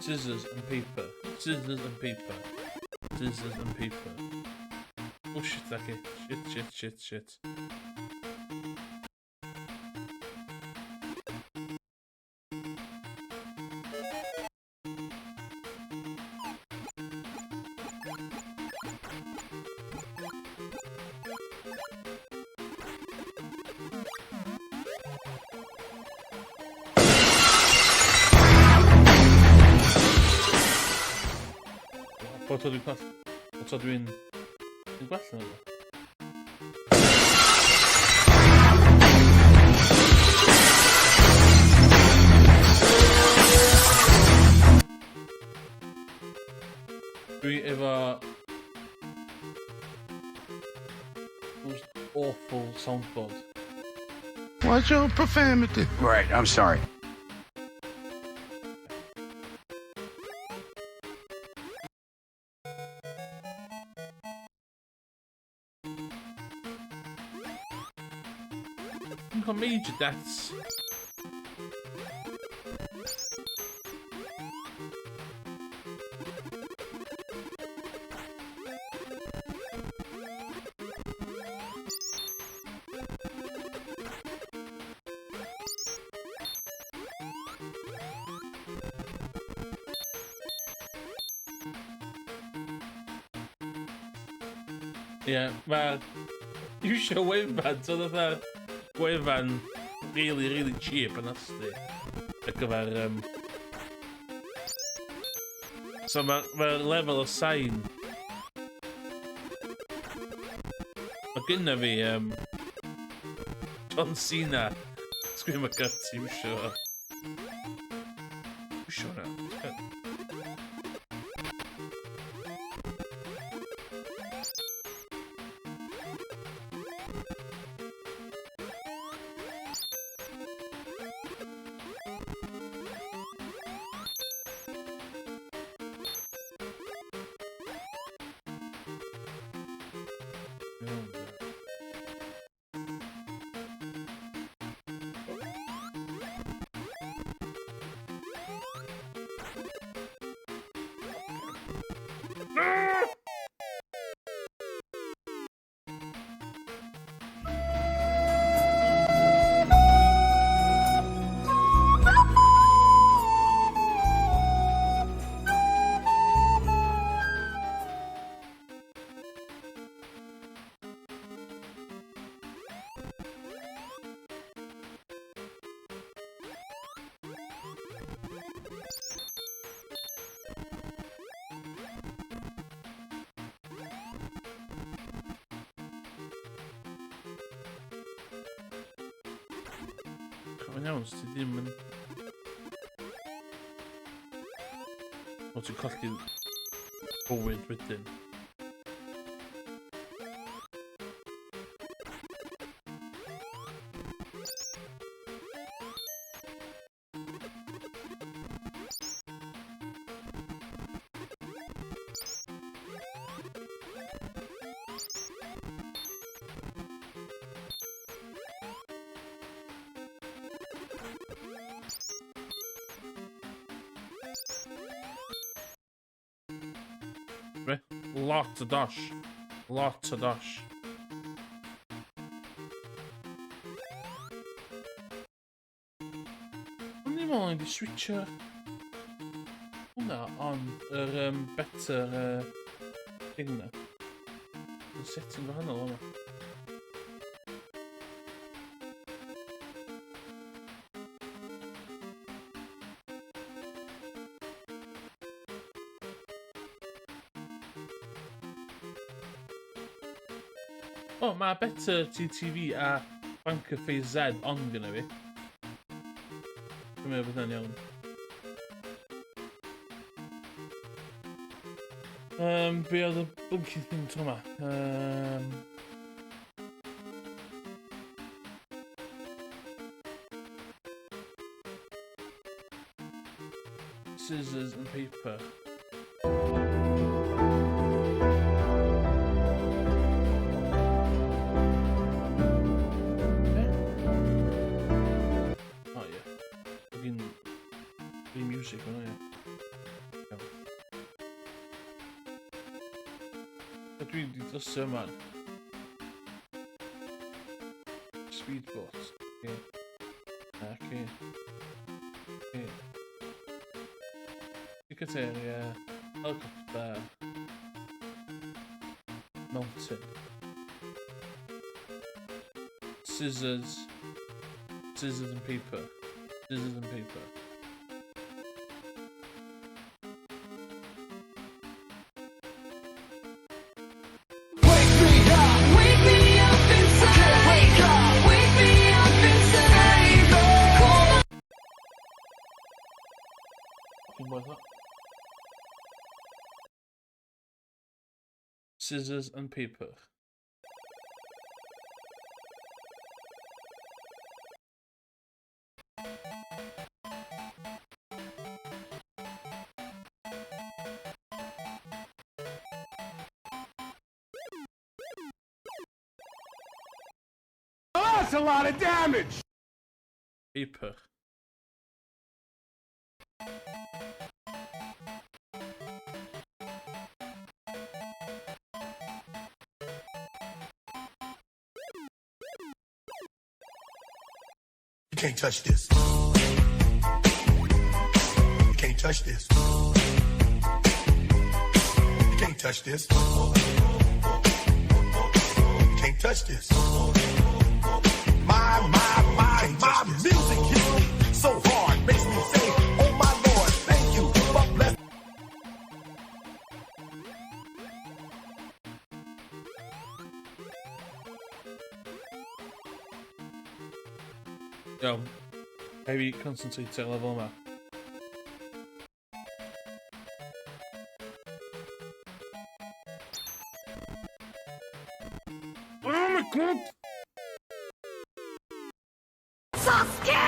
Scissors and paper. Scissors and paper. Scissors and paper. Oh shit, okay. Shit, shit, shit, shit. Bo tro dwi'n gwell... Bo tro dwi'n... Dwi'n gwell yn efo. Dwi efo... Most awful soundboard. Watch your profanity. Right, I'm sorry. Dwi'n cael major deaths. Ie, yeah, mae'r iwsio wefan, so fatha gwefan really, really cheap a nasty ar gyfer... So mae'r ma lefel o sain... Mae gynna fi John Cena. Sgwyn mae guts i iwsio fo. Iwsio hwnna. Iawn. Mae'n iawn, os ti ddim yn... O, ti'n colli bywyd wedyn. Be? Lot o dosh. Lot o dosh. O'n i'n meddwl o'n i wedi switcho hwnna ond yr um, better uh, thing na. Yn setting gwahanol yma. O, oh, mae Better TTV a Banker Phase Z on gyda fi. Dwi'n meddwl bod hynna'n iawn. Be oedd y blinking thing tro yma? Scissors and paper. Oh yeah. Fucking free music hwnna, ie. Iawn. Dwi wedi drysu yma. Speedboat. Okay. Okay. Okay. Ticket area, helicopter, mountain, scissors, scissors and paper, scissors and paper. Wake me up! Wake me up inside. Wake up! Wake me up inside. Call my Fucking worth that. Scissors and paper. That's a lot of damage! Paper. You can't touch this. You can't touch this. You can't touch this. You can't touch this. My, my, my, my music hits me so hard, makes me say, oh my Lord, thank you for blessing. Iawn. Rhaid fi concentrate ar lefel yma. Oh my god! Sasuke!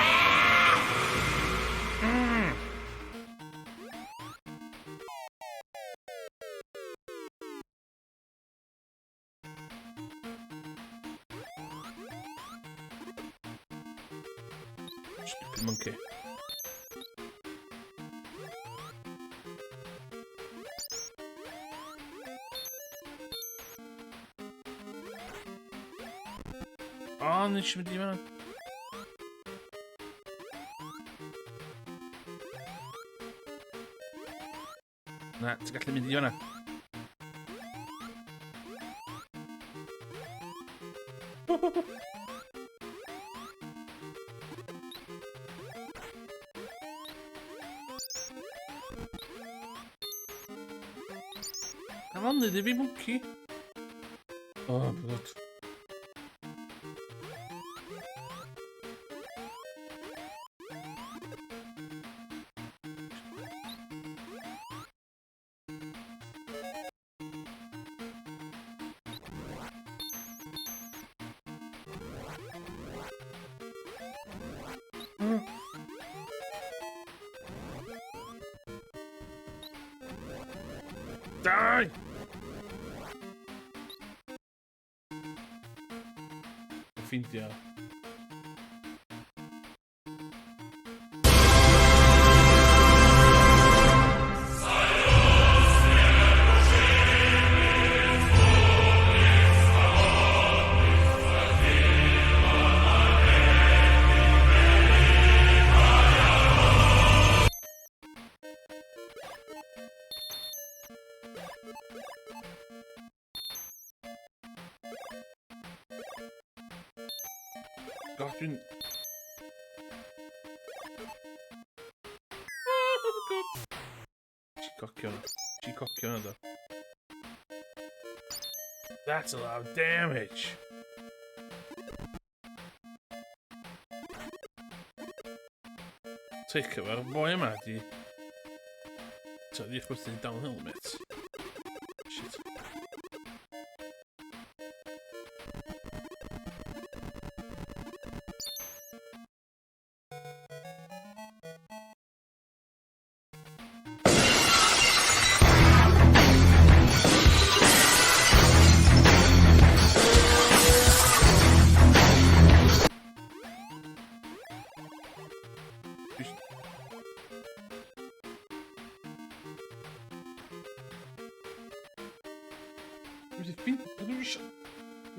Stupid monkey. O, nes i mynd i mewn. Na, ti'n gallu mynd i fan'na. Come on, iddi fi monkey. Oh, my god. Die! Ffeindio. God, dwi'n... Oh, God. Ti cocio hwnna. Ti cocio hwnna, do. That's a lot of damage. Take it, mae'r boi yma di... So, di chwythu downhill, mate. Shit.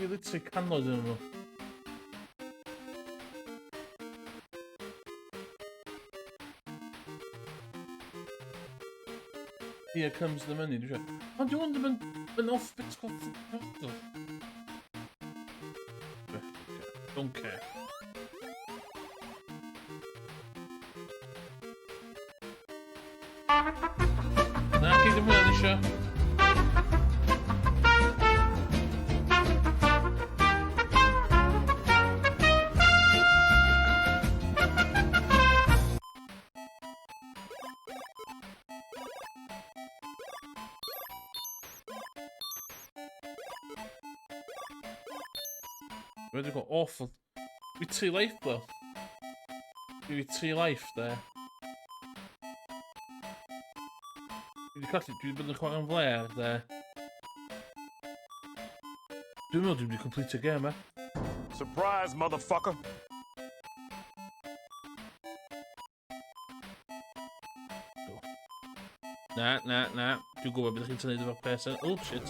Dwi literally canol dyn nhw. Here comes the money, dwi'n siarad. Ond dwi'n wonder mae'n off bit called... Don't care. Na, chi ddim hwnna'n eisiau. Wedi gweld awful. Dwi tri life, bro. Dwi tri life, de. Dwi wedi colli, dwi wedi bod yn chwarae'n flair, de. Dwi'n meddwl dwi wedi complete y game, eh? Surprise, motherfucker! Na, na, na. Dwi'n gwybod beth chi'n tynnu efo'r peth. Oh, shit.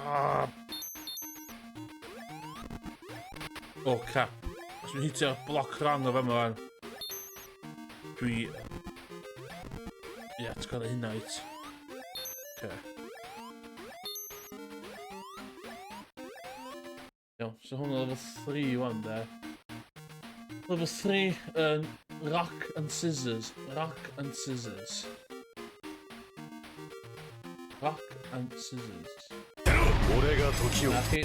Ah. Oh, crap. Os dwi'n hitio'r bloc wrong o fama fan. Dwi... Ie, yeah, ti'n cael hynna wyt. Okay. Iawn, so hwnna level 3 wan de. Level 3 yn rock and scissors. Rock and scissors. Rock and scissors. Na chi,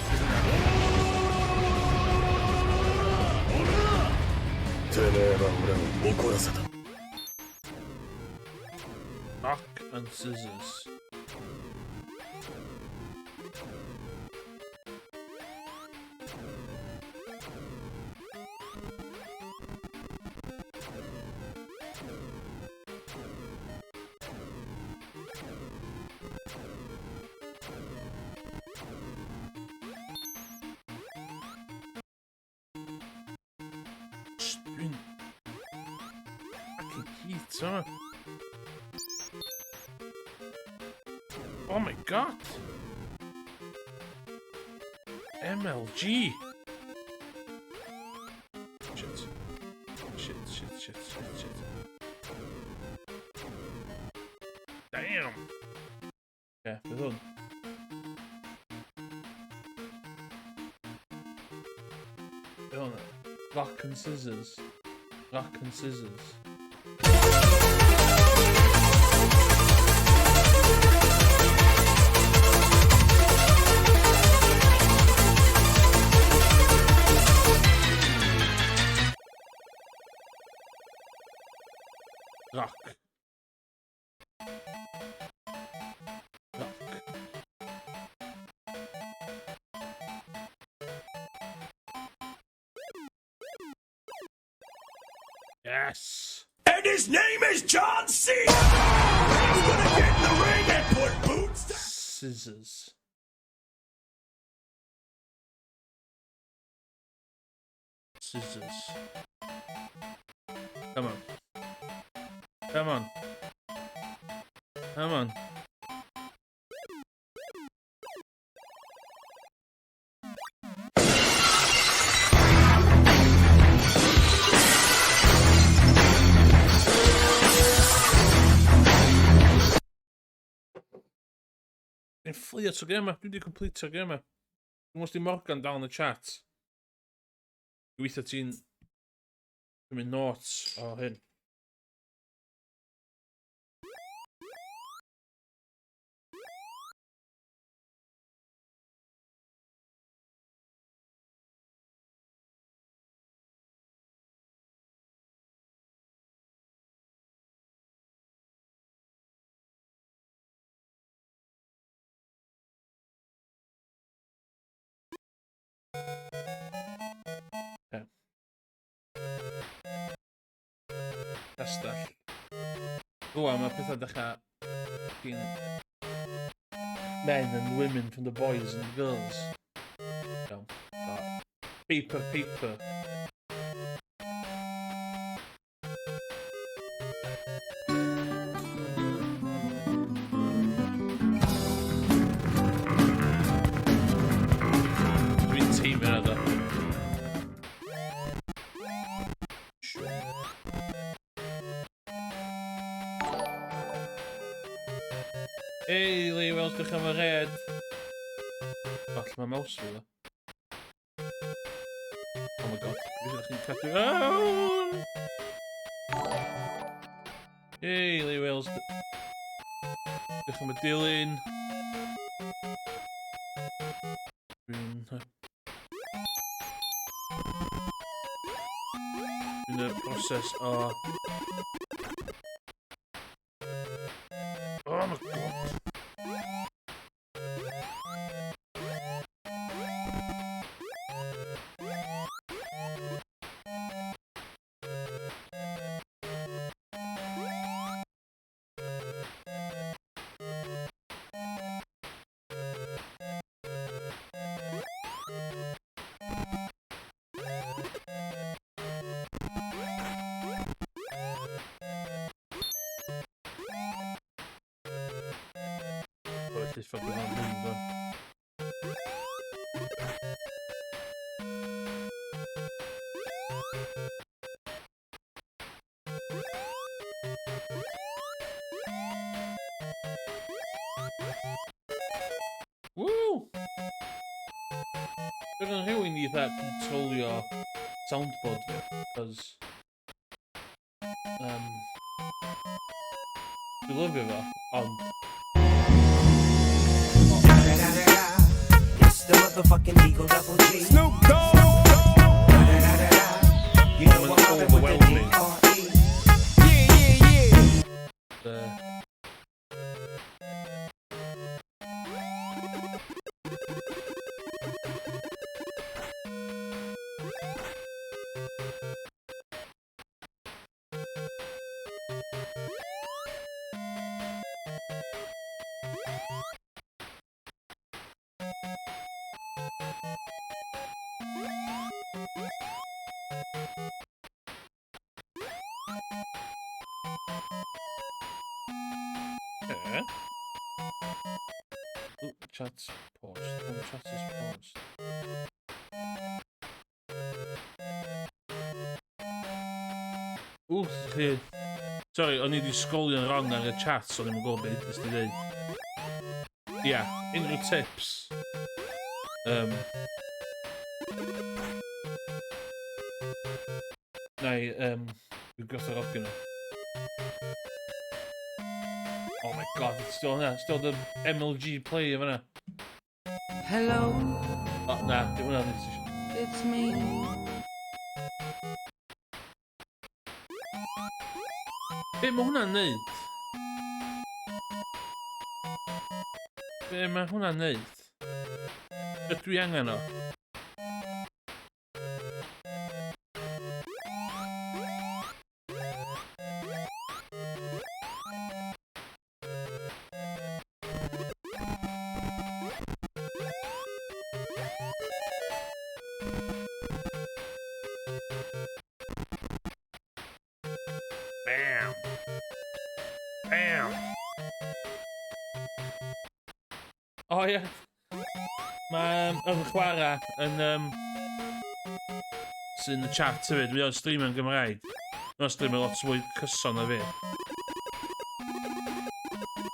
Rock and scissors. Dwi'n... Fucking heat, yma. Oh my god! MLG! Shit. Shit, shit, shit, shit, shit. Damn! Yeah, beth hwn? Beth hwn? Rock and scissors. Rock and scissors. Rock. Rock. Yes! And his name is John C. He's gonna get in the ring and put boots to Scissors. Scissors. Come on. Come on. Come on. Dwi'n fflio trwy gêm. Dwi wedi completio'r gêm. Dwi'n os di Morgan dal yn y chat. Gobeithio ti'n cymryd notes o hyn. Okay. Castell. Rwan mae pethau dechrau gyn men and women from the boys and the girls. Iawn. Paper, paper. Dwi'n teimlo yna ddo. Hey, Lee Wells, diolch am y red. Falle mae mouse fi ddo. Oh my god, gobeithio chi'n cadw... Oh! Hey, Lee Wales. Diolch am y dilyn. Dwi'n y broses o... Oh my god! Felly ffordd yma'n mynd o'n. Woo! Dwi'n rhywun i dda controlio soundboard fi, cos dwi'n lyfio fo, ond It's the motherfucking Eagle Double G. Snoop Dogg. You know Mae'n I'm mobbing with the overwhelming. D.R.E. Yeah, yeah, yeah. Okay. Ooh, chat's paused. Oh, chat is paused. Ooh, chi... Sorry, o'n i wedi sgolio'n wrong ar y chat, so o'n i'n gwybod beth ydych chi dweud. Ia, yeah, unrhyw tips. Na i, dwi'n gwerthfawrogi nhw. Oh my god, it's still yna. Still the MLG play efo yna. Hello, Oh, na, dim hwnna. Nes i- it's me. Be mae hwnna'n neud? Be mae hwnna'n neud? Ydw i angen o? O oh, ie. Yeah. Mae yn chwarae yn... sy'n y chat hefyd. Mae o'n streamio'n Gymraeg. Mae o'n streamio lot fwy cyson na fi.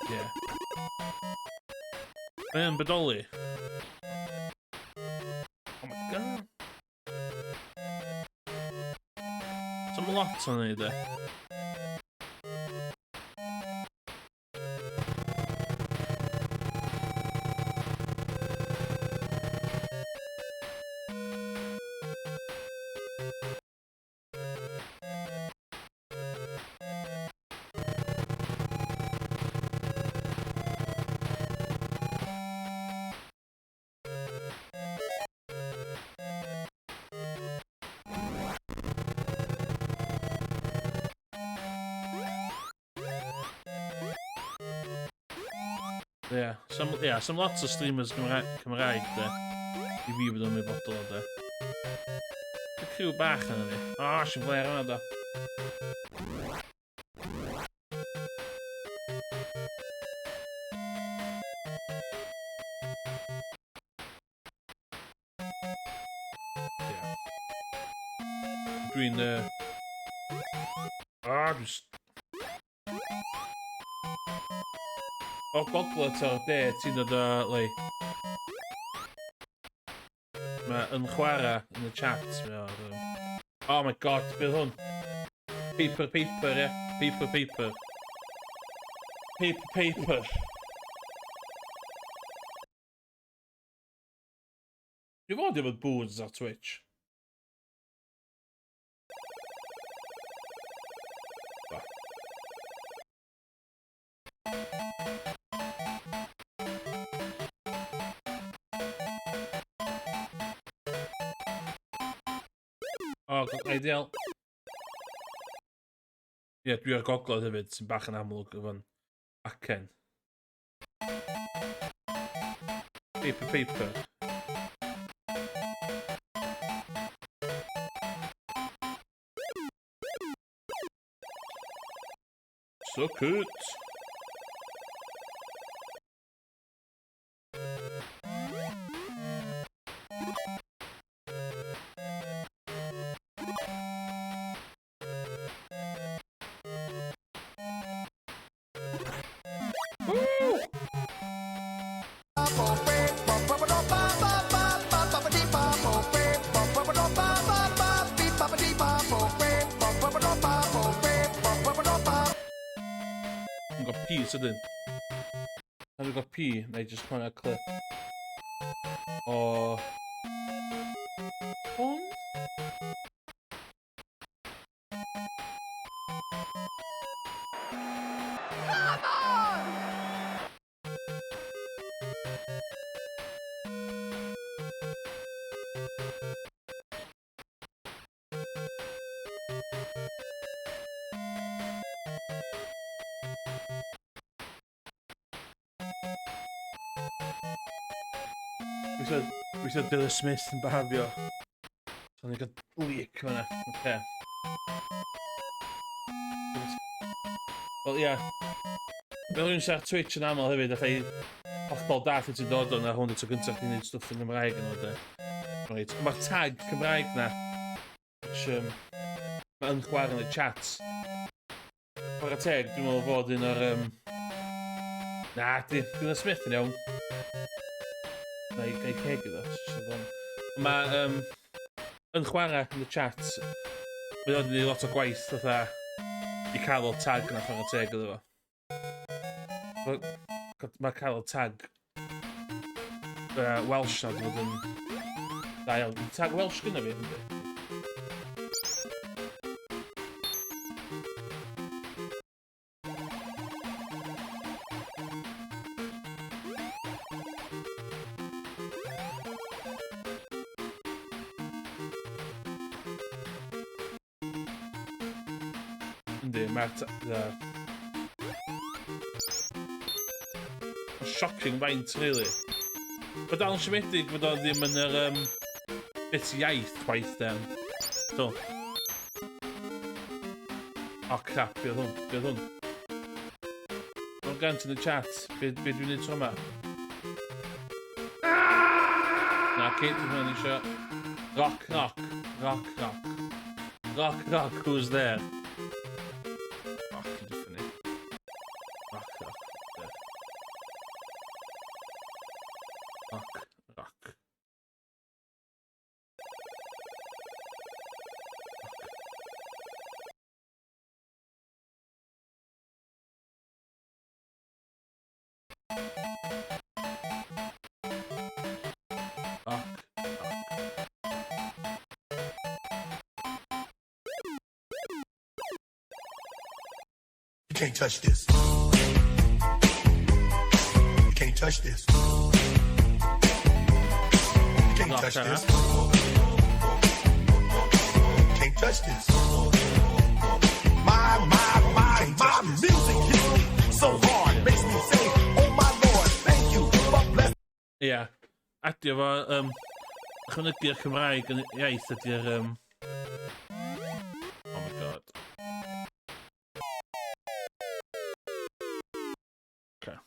Ie. Yeah. Mae o'n bodoli. Oh my god. So mae lot o'n neud e. Ie, yeah, some, yeah, some lot o streamers Cymraeg, Cymraeg de. I fi bod yn ymwybodol o de. Y criw bach yna ni. O, oh, sy'n flair yna da. Yeah. Dwi'n... Ah, dwi'n... O gogledd ta'r de, ti'n dod o, le. Mae yn chwarae yn y chat. Mae o, oh my god, beth hwn? Paper, paper, ie. Yeah. Paper, paper. Paper, paper. Dwi'n fod efo boards ar Twitch. O, oh, ideal. Ie, yeah, dwi ar gogledd hefyd, sy'n bach yn amlwg efo'n acen. Paper, paper. Suck it! Woo! Dwi'n gael P sydyn. Pan dwi'n gael P, na i just chwarae clip o... Hwn? Come on! Weithio Dylan Smith yn bahafio. So ni'n cael leak fan'na. Oce. Wel, ia. Fel rhywun sy'n ar Twitch yn aml hefyd, allai hollol dallt lle ti'n dod o na hwn y tro gyntaf chdi'n neud stwff yn Gymraeg yn o de. Reit. Mae'r tag Cymraeg na, which, mae yn chwarae yn y chat. Chwarae teg, dwi'n meddwl fod un o'r... Na, di, Dylan Smith yn iawn. Na i gael ceg iddo. Mae yn chwarae yn y chat, mae o'n gwneud lot o gwaith fatha i cael o tag na chwarae teg iddo fo. Mae cael o tag Welsh na wedi bod yn da iawn. Tag Welsh gyda fi, ynddi? Yndi, mae'r... Shocking faint, really. Mae dal yn siomedig fod o ddim yn yr bit iaith chwaith, den. So. Oh crap, be oedd hwn? Be oedd hwn? Mae'n gant yn y chat. Be dwi'n neud tro yma? Okay, dwi'n hwnna'n eisiau. Rock, rock, rock, rock. Rock, rock, who's there? Rock yn funny. Rock, rock, there. Rock, rock. Rock, rock. You can't touch this. You can't touch this. You can't Rock, touch huh? this. Can't touch this. My, my, my, my music hits me so hard, makes me say, oh my Lord, thank you for blessing. Ia. Adio fo, ychwanegu'r Cymraeg yn iaith ydy'r... Oh my god. Okay.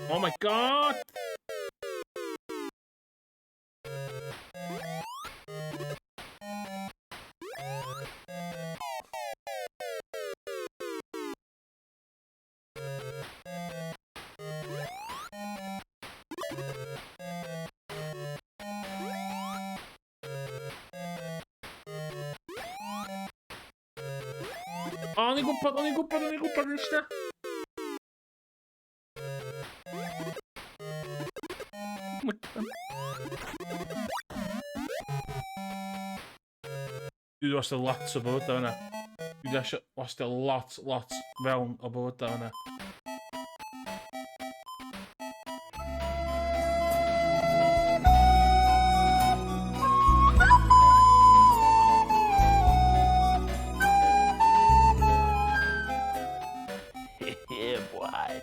Oh my god! O, o'n i'n gwybod, o'n i'n gwybod, o'n i'n gwybod yn eistedd. Oh my god. Dwi wedi wastad lot o bywydau fyna. Dwi wedi wastad lot, lot fewn o bywydau fyna. Yeah, boy.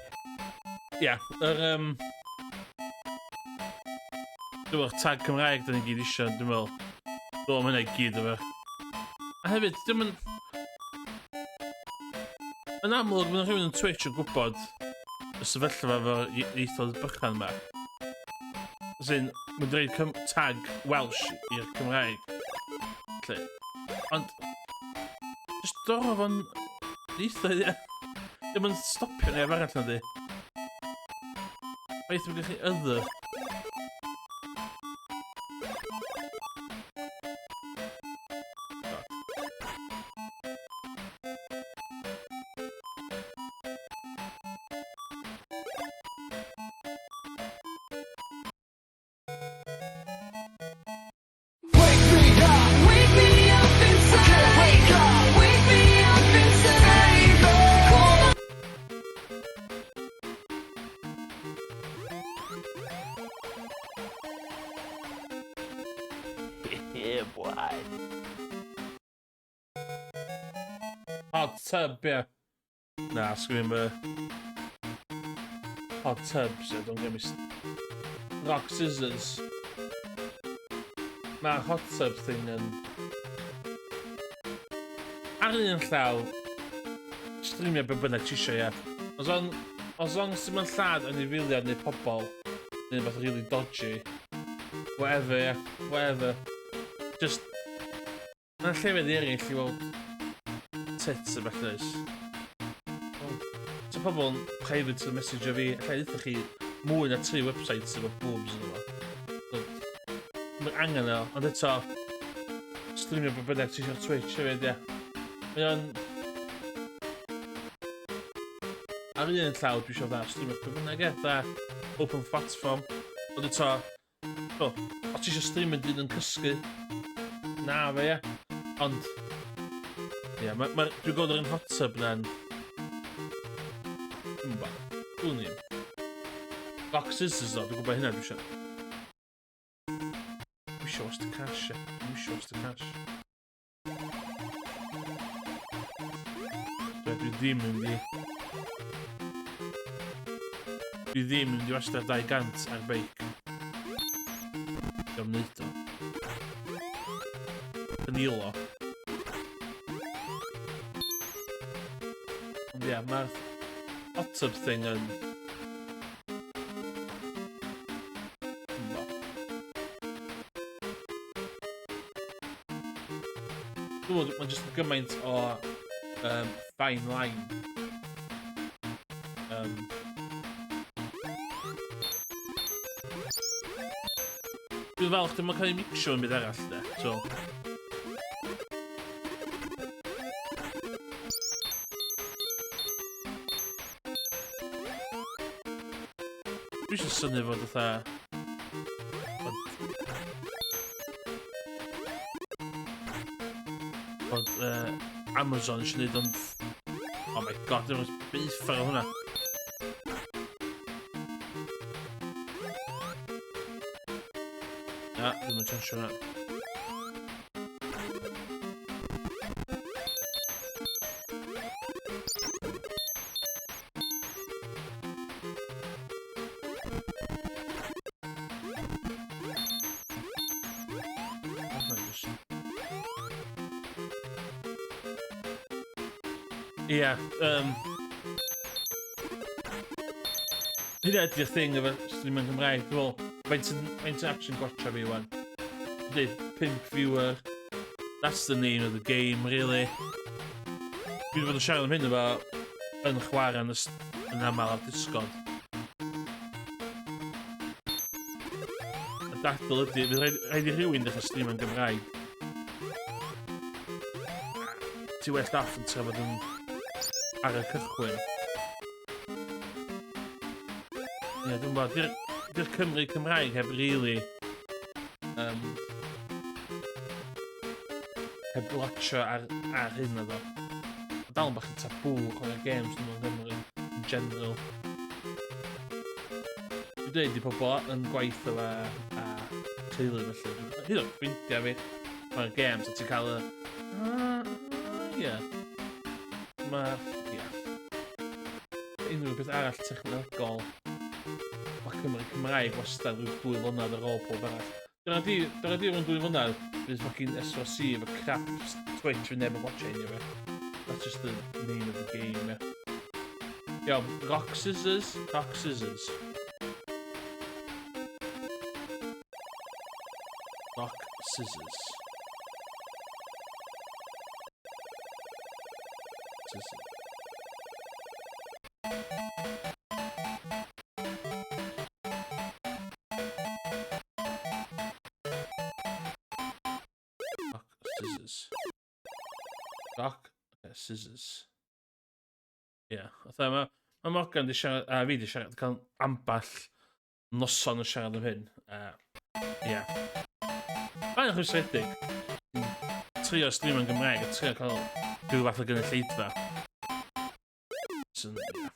Ia, yr... Dwi'n meddwl tag Cymraeg da ni gyd eisiau, dwi'n meddwl. Dwi'n meddwl am hynna i gyd efo. A hefyd, dim yn... Yn amlwg, mae rhywun yn Twitch yn gwybod y sefyllfa efo ieithoedd bychan yma. As in, mae'n dweud tag Welsh i'r Cymraeg. Lle. Ond, just doro fo'n ieithoedd, ie. Dim yn stopio neb arall na di. Waith mae'n gallu other. Wake me up! Wake me up inside. Wake up! Wake me up inside. Call Yeah, boy. Hot tub, ie. Na, sgwyn fy... Hot tubs, yeah, don't get me... Rock scissors. Mae'r hot tub thing yn... Ar un llaw, streamio be bynnag ti isio, ie. As long, as long as ti'n lladd anifeiliaid neu pobol, neu rhywbeth really dodgy, whatever, ie, whatever. Just, mae'n llefydd eraill i weld tits a beth oes. So pobl yn private message o fi, allai ddeutha chi mwy na 3 websites efo boobs yn efo. So, mae angen o, ond eto, streamio be bynnag ti eisiau Twitch hefyd, ie. Mae o'n... Ar un llaw, dwi eisiau dda, streamio be bynnag, ie, dda, open platform. Ond eto, o, os ti eisiau streamio dyn yn cysgu, na fe, ie. Ond, ie, dwi'n gweld yr un hot tub na'n... Dwi'n gwybod, dwi'n ddim. Rock scissors ddo, dwi'n gwybod hynna dwi eisiau. Dwi eisiau waste the cash, ie. Dwi eisiau waste the cash. Dwi ddim yn mynd i... Dwi ddim yn mynd i wastad 200 ar beic. Dwi'n neud o. cynilo. Ond ie, yeah, mae'r hot tub thing yn... Dwi'n meddwl, mae'n just gymaint o fine line. Dwi'n falch ddim yn cael ei mixio yn byd arall, de. So... Dwi eisiau syni fod fatha... Bod Amazon eisiau gwneud o'n... Oh my god, dwi'n byth ar hwnna. Na, dwi'n mynd chansio hwnna. Ie, hynna ydy'r thing efo streaming Cymraeg, dwi'n meddwl, faint yn, faint yn action gwatcha fi wan. Dweud, 5 viewer, that's the name of the game, really. Dwi wedi bod yn siarad am hyn efo yn chwarae yn, yn aml ar Discord. Y dadl ydy, fydd rhaid i rhywun ddechrau stream yn Gymraeg. Ti well off yn trafod yn ar y cychwyn. Ie, dwi'n gwybod, di'r Cymru Cymraeg heb really heb latio ar hyn o ddo. Mae dal yn bach yn tabw chwarae games nhw yng Nghymru, in general. Dwi'n dweud i pobl yn gwaith efo a teulu felly. Hyd o'r ffrindiau fi, chwarae games a ti'n cael y... Ie. Mae... Ie. Unrhyw beth arall technolegol, mae Cymru Cymraeg wastad rhyw 2 flynedd ar ôl pob arall. Dyna di rhwng 2 flynedd, fydd fucking S4C efo crap Twitch fydd neb yn watcha anyway. That's just the name of the game, yeah. Iawn, rock scissors, rock scissors. Rock scissors. Scissors. Rock, scissors. Rock, okay, scissors. Ie, yeah, fatha ma Morgan di siarad, a fi di siarad, cael ambell noson yn siarad am hyn. Ie. Mae'n rhwystredig. Trio stream yn Gymraeg a trio cael rhyw fath o gynulleidfa. So, yeah.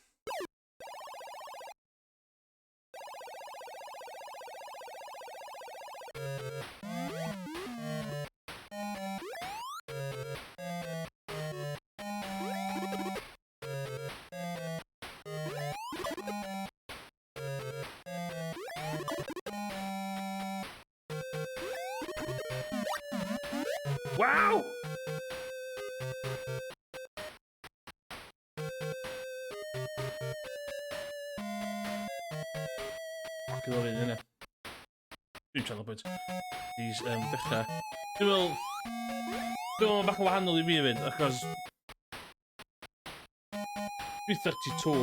Wow! Fucking love it, innit? Dwi'n siarad pwynt. These, dechrau. Dwi'n meddwl bach yn wahanol i fi hefyd, achos dwi'n 32.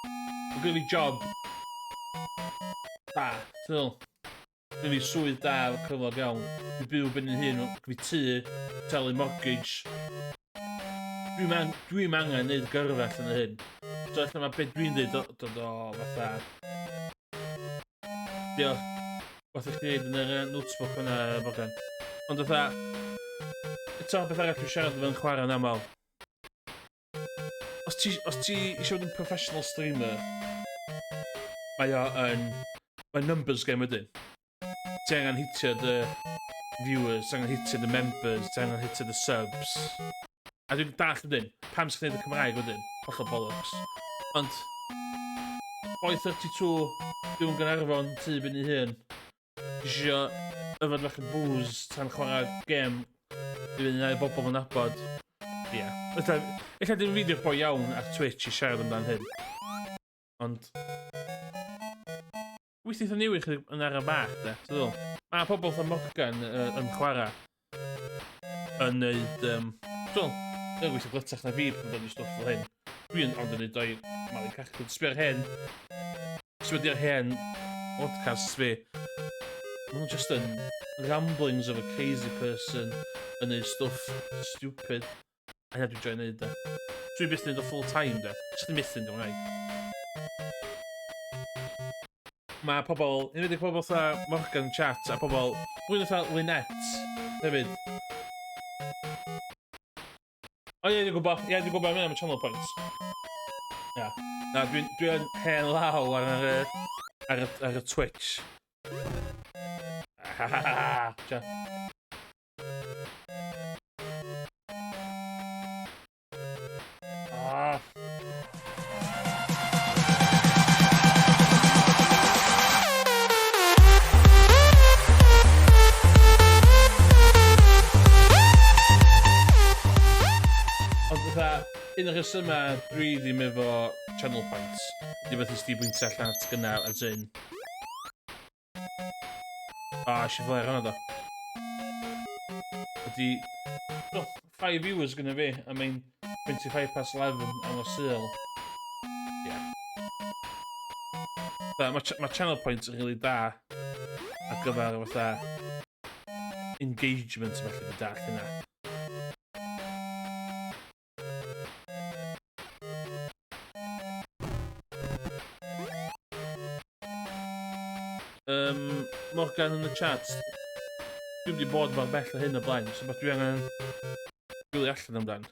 Mae gen fi job da, ti'n meddwl? Gen fi swydd da, efo cyflog iawn. Dwi'n byw ben yn hun, gen fi tŷ, talu mortgage. Dwi'n angen neud gyrfa allan o hyn. So allan mae beth dwi'n dweud dod o fatha... Diolch. Fath i chdi dweud yn yr notebook fyna, Morgan. Ond fatha... Eto, beth arall dwi'n siarad efo'n chwarae yn aml. Os ti eisiau fod yn professional streamer, mae o yn... Mae'n numbers game wedyn. Ti angen hitio dy viewers, ti angen hitio dy members, ti angen hitio dy subs. A dwi'n dallt wedyn, pam sy'n gwneud y Cymraeg wedyn, hollol bollocks. Ond, boi 32, byw yn Gaernarfon, tŷ ben ei hun, isio yfed bach o booze tra'n chwarae gêm i fynd i bobl yn nabod. Ie. Yeah. Ella, ella dim fideo boi iawn ar Twitch i siarad amdan hyn. Ond... Weithio eitha newid chydig yn araf bach, de. Ti'n ddwl? Mae pobl fatha Morgan yn chwarae yn neud... Dwi'n dwi'n gweithio glytach na fi pan dod i stwff fel hyn. Dwi'n ond yn neud o'i malu cachu. Sbio'r hen... Sbio'r hen podcasts fi. Maen nhw just yn ramblings of a crazy person yn neud stwff stupid. A hynna dwi'n joio neud de. Dwi'n byth neud o full time de. Jyst yn methu yn Gymraeg. Mae pobl, yn enwedig pobl fatha Morgan Chat a pobl, mwy fatha Lynette hefyd. O ie, dwi'n gwybod, ie, dwi'n gwybod, am y channel points. Ia. Na, dwi'n dwi hen law ar y, ar y, ar y Twitch. Ha ha ha ha! Ah. Ond fatha, un o'r rhesymau dwi ddim efo channel points, ydy beth ysdi bwyntio allan at gynnar, as in, Ah, eisiau flare hwnna do. Ydy... Oh, 5 viewers gyda fi, I mean, 25 past 11 am y Sul. Yeah. Mae ma channel points yn really da ar gyfer fatha engagement felly dwi'n dallt hynna. Morgan yn y chat. Dwi'n wedi bod mor bell o hyn o blaen, so beth dwi angen gwylio allan amdan.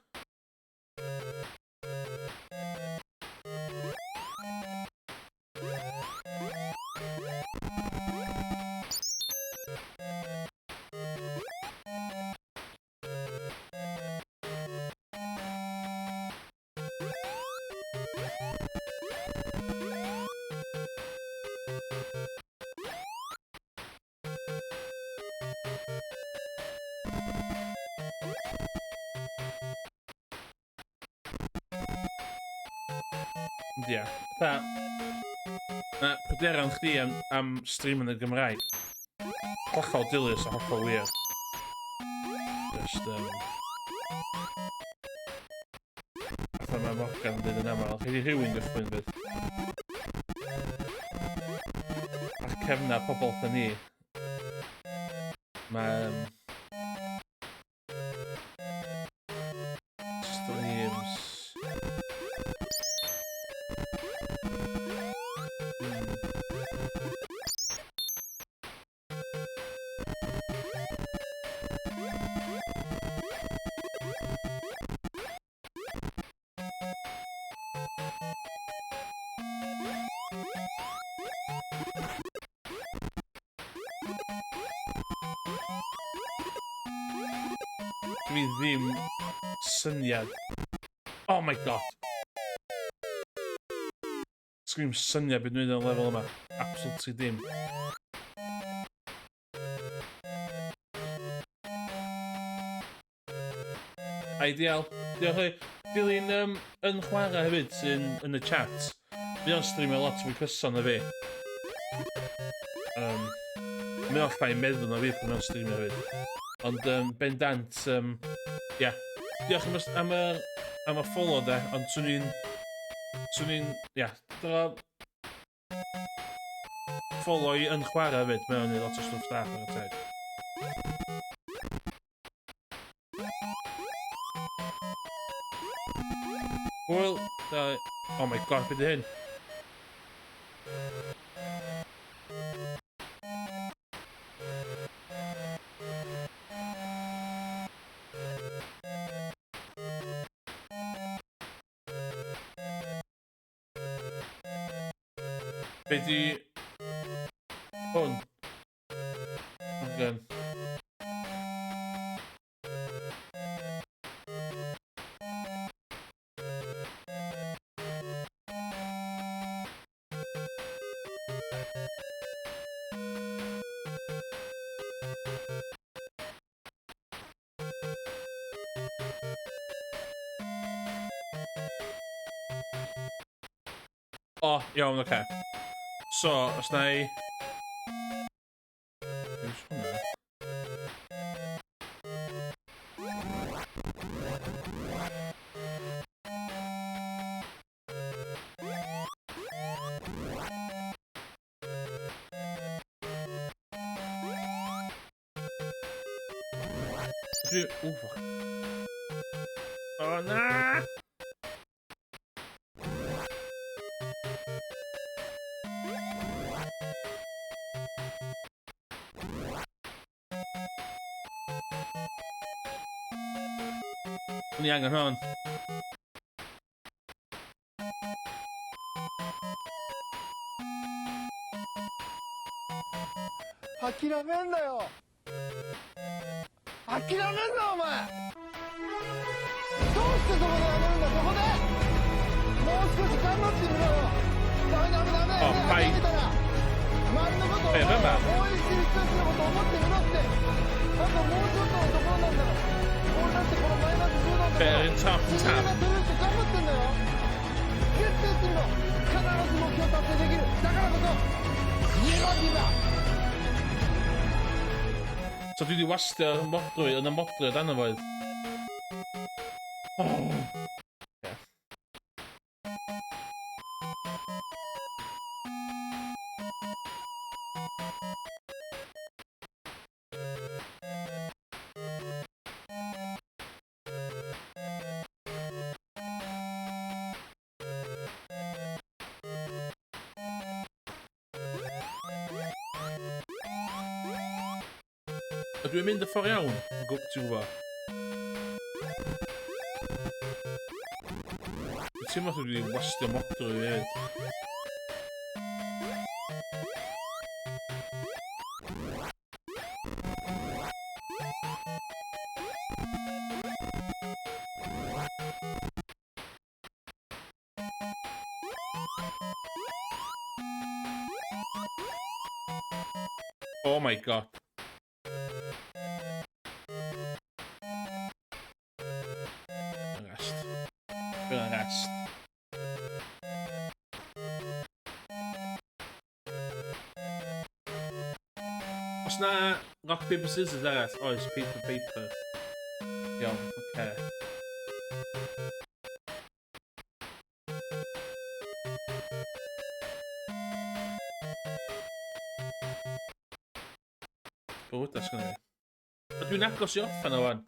Ond ia, fatha, mae pryderon chdi am, am stream yn y Gymraeg. Hollol dilys a hollol wir. Just, fatha mae Morgan yn dweud yn aml, rhaid i rhywun gychwyn fydd. A'r cefna pobl fatha ni. Mae... Streams. Dwi ddim syniad. Oh my god. Sgwyn syniad beth dwi'n yn lefel yma. Absolutely dim. Ideal. Diolch i. Dilyn yn chwarae hefyd sy'n yn y chat. Mae o'n streamio lot fwy cyson na fi. Mae o'n llai meddwl na fi pan mae'n streamio hefyd. Ond bendant, yeah. Diolch am y follow de, ond swn i'n, ia, dyna follow i yn chwarae hefyd, mae o'n neud lot o stwff da, chwarae teg. Hwyl, oh my god, beth ydy hyn? Be di hwn? Morgan. O, iawn, oce. Okay. So, os na i... Use hwnna. Dwi... O, fuck. O, na! O'n i angen hwn. 諦めんなよ諦めんなお前どうしてそこでやめるんだそこでもう少し頑張ってみろよダメダメダメあはい諦めたら周りのことをえなんだ応援してる人たちのこと思ってみろってあともうちょっとのところなんだから俺だってこのマイナス10度のところ Bearing top 自 tap. 分が取れるって頑張ってんだよ絶対やってみろ必ず目標達成できるだからこそ Never give up. So dwi wedi wastio modrwy yn y modrwy o dan o foedd. Oh. Yeah. Ydw i'n mynd y ffordd iawn? Yn ti'n gwybod? Dwi'n teimlo dwi wedi wastio modrwy fi hefyd. Oh my god. Rest. Bydd rest. Os na rock, paper, scissors arall, oes, paper, paper. Iawn, oce. Okay. Bywydau sgynna fi. A dwi'n agos i orffen o wan.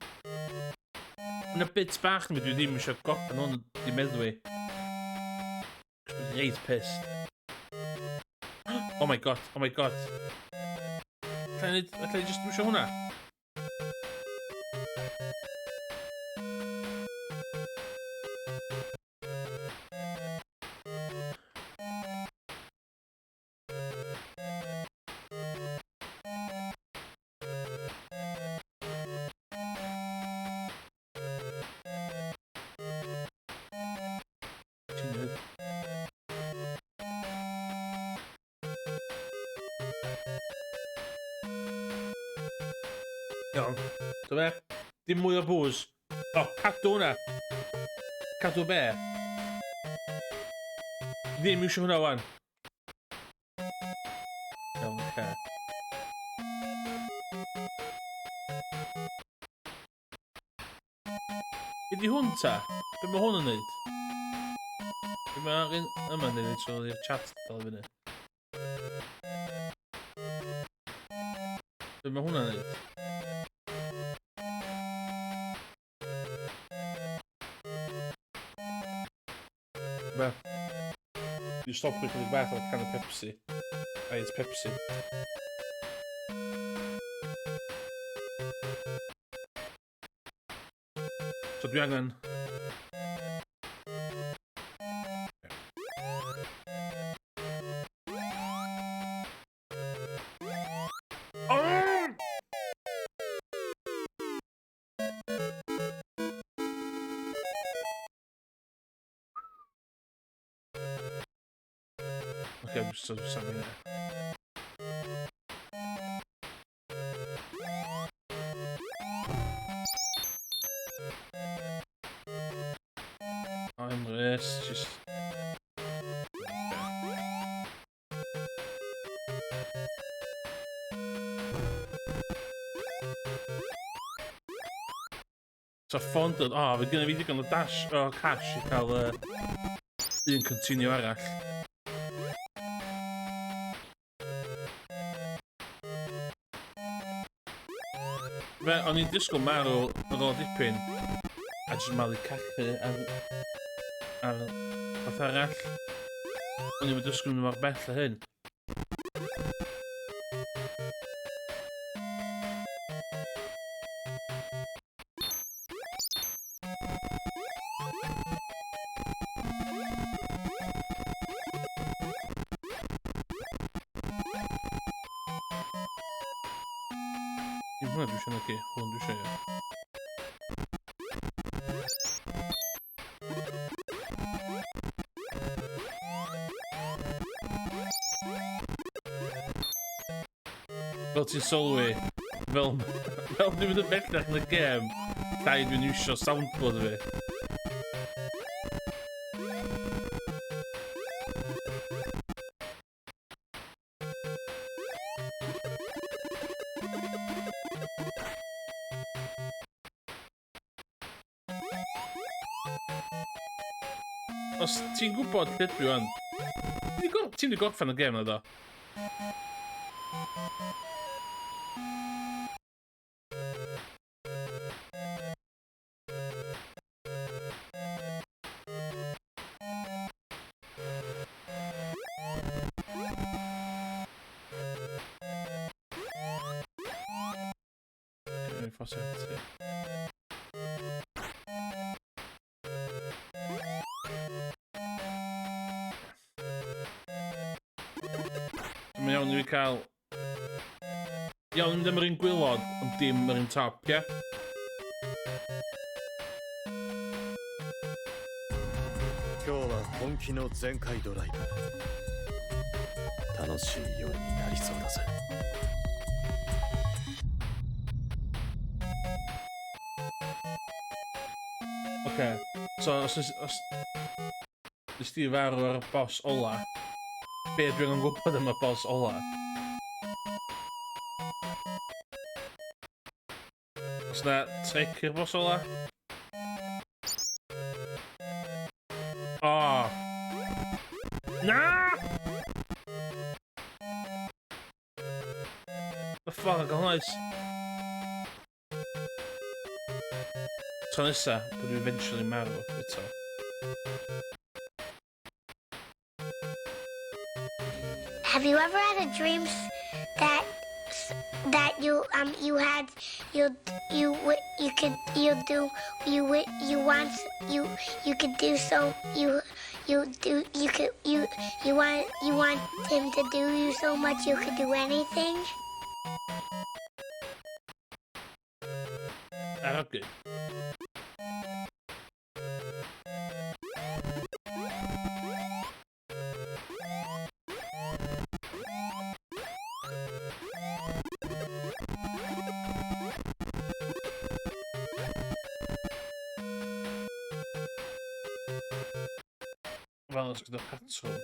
Yna bit bach na dwi ddim eisiau gorffen hwn di meddwi. Dwi'n reit pissed. Oh my god, oh my god. Alla i just iwsio hwnna? Ti'n neud? Iawn. Do fe? Dim mwy o booze. O, cadw hwnna. Cadw be? Ddim eisiau hwnna wan. Iawn, oce. Be di hwn ta? Be mae hwn yn neud? Be mae'r un yma'n neud trwy i'r chat dal i fyny? Be mae hwnna'n neud? Be? Dwi'n stopio chydig bach o'r can o Pepsi. Ai, it's Pepsi. So dwi angen... Oh! Okay, I'm just something there. I'm this, just... Okay. So 400, o, oh, fe gynnu fi digon o dash, o cash i cael un continue arall. Fe, o'n i'n disgwyl marw ar ôl dipyn, a jyst malu cachu ar fath arall. O'n i'n disgwyl mynd mor bell a hyn. Dim hwnna dwi eisiau nag hwn dwi eisiau, ia. Fel ti'n sylwi, fel dwi'n mynd yn bellach yn y gêm, llai dwi'n iwsio soundboard fi. Os ti'n gwybod lle dwi wan, ti'n di gorffen y gêm na do? Mae'n iawn i fi cael... Iawn, ddim yr un gwylod, ond dim yr un top, ie? Yeah? 今日は本気の全開ドライブ。楽しい夜になりそうだぜ。 Oce, so os nes di farw ar y boss ola, be dwi'n angen gwybod am y boss ola? Os na trick i'r boss ola? Oh. Na! The fuck, gael nice. Tro nesa, bod dwi eventually marw eto. Have you ever had a dream that you you had you you you could you do you you want you you could do so you you do you could you you want you want him to do you so much you could do anything? Arogyn. Fel os gyda patrwm.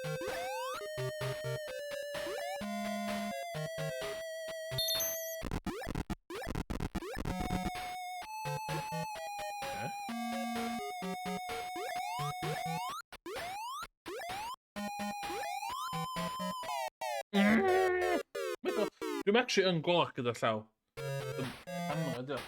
Dwi'n actually yn gwelach gyda llaw. Camera, ydi o.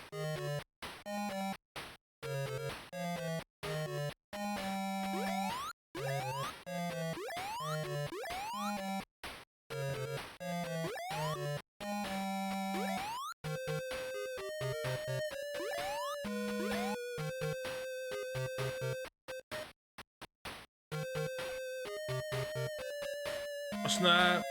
Os na...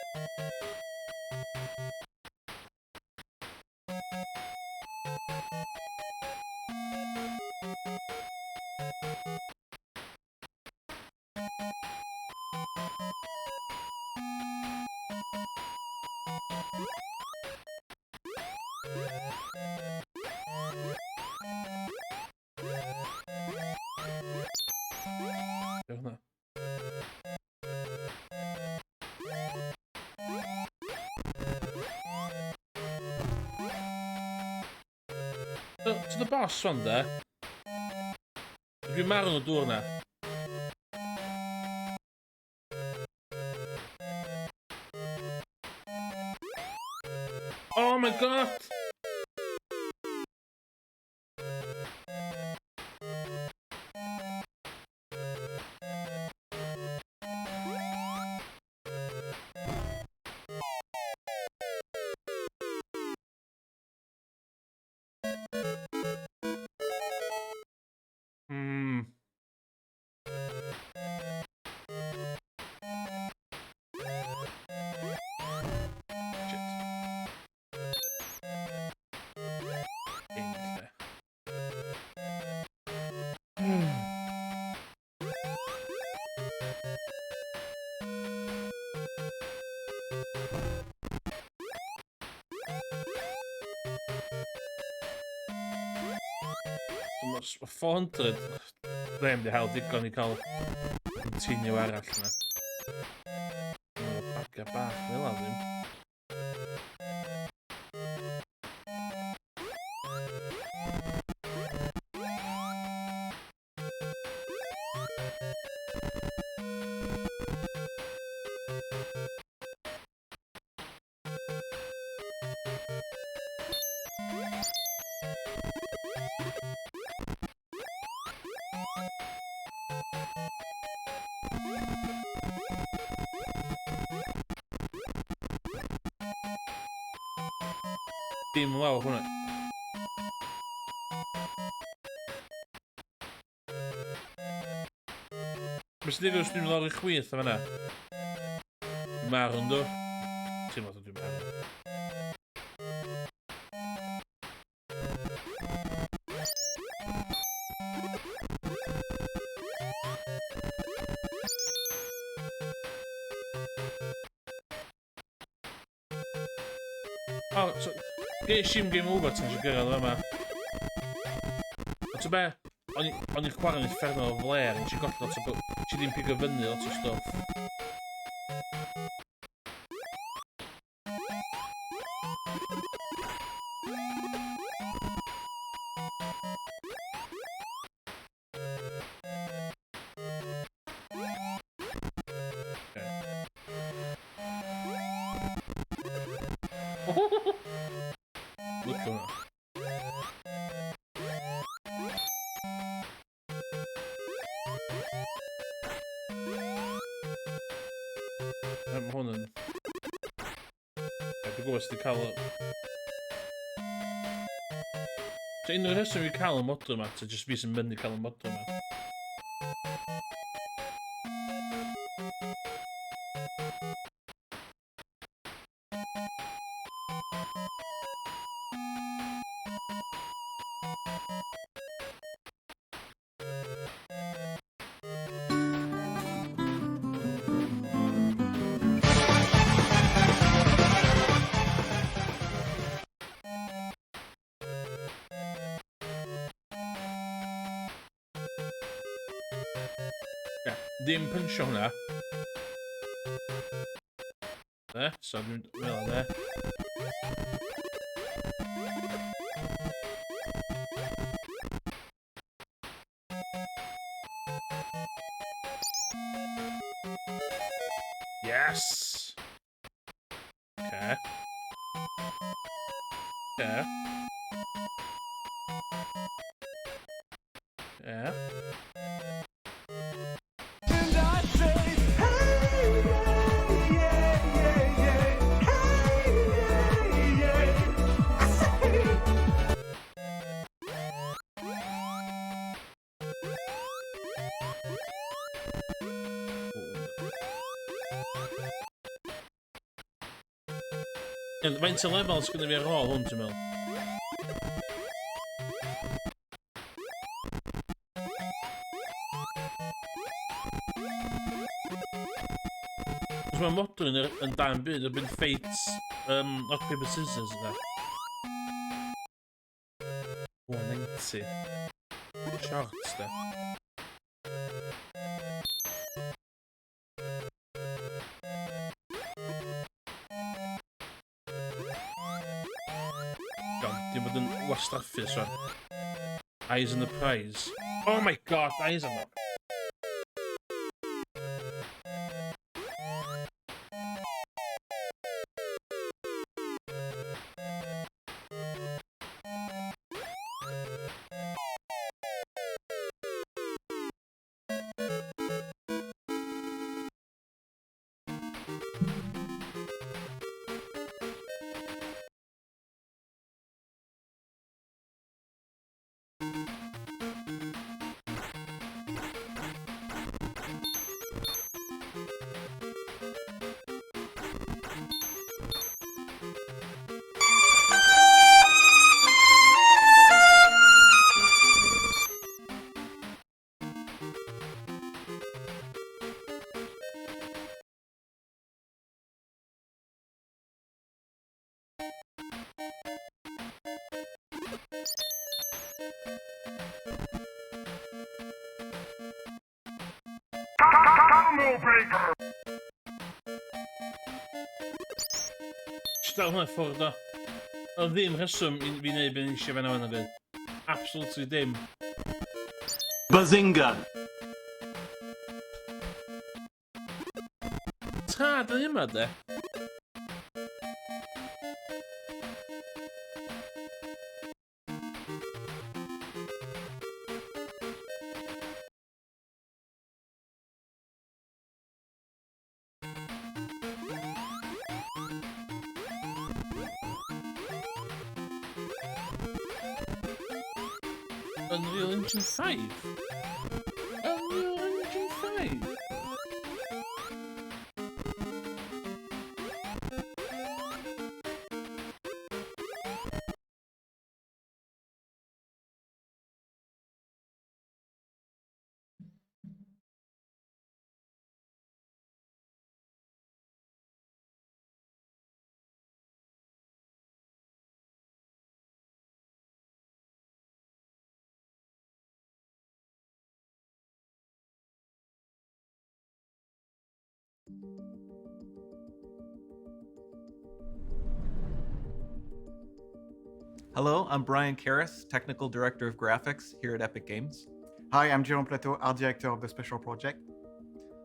Be' hwnna? To the boss one de. Dwi'n marw yn y dŵr na. Oh my god! Shit. Unlle. Mae 400 ddim di hel digon i cael continue arall na. Mae'n baga bach fel 'na ddim. Dim lawr hwnna. Beth sy'n digwydd os dwi'n lawr i chwith am yna? Dwi'n marw ynddo? Teimlo fatha dwi'n marw. Oh, so, ges i'm game over tan eisiau gyrraedd yma. Ond ti'n be, o'n i'n chwarae'n uffernol o fler, nes i golli lot o... Nes i ddim pigo fyny lot o stwff. Look hwnna. Mae hwn yn... Dwi'n gwybod sydd wedi cael... So unrhyw rheswm i cael y model yma, ta jyst fi sy'n mynd i cael y model yma? Ddim punchio hwnna. De, so dwi'n meddwl de. Yes! Okay. Okay. Yeah. And I say, hey, yeah, yeah, yeah, hey, yeah, yeah. I say. Faint o lefel sgynna fi ar ôl hwn, ti'n meddwl? Os mae modern yn da yn byd, yw'n ffeit rock, paper, scissors yna. 190. Shorts, da. Gone. Dim bod yn wastraffus o'n. Eyes on the prize. Oh my god, eyes on the... Dal hwnna ffwrdd o. Oedd ddim rheswm i fi wneud beth eisiau fan yma byd. Absolutely dim. Bazinga! Ta, dyn ni yma de. Unreal Engine 5? Unreal Engine 5? Hello, I'm Brian Karras, Technical Director of Graphics here at Epic Games. Hi, I'm Jerome Platteaux, Art Director of the Special Project.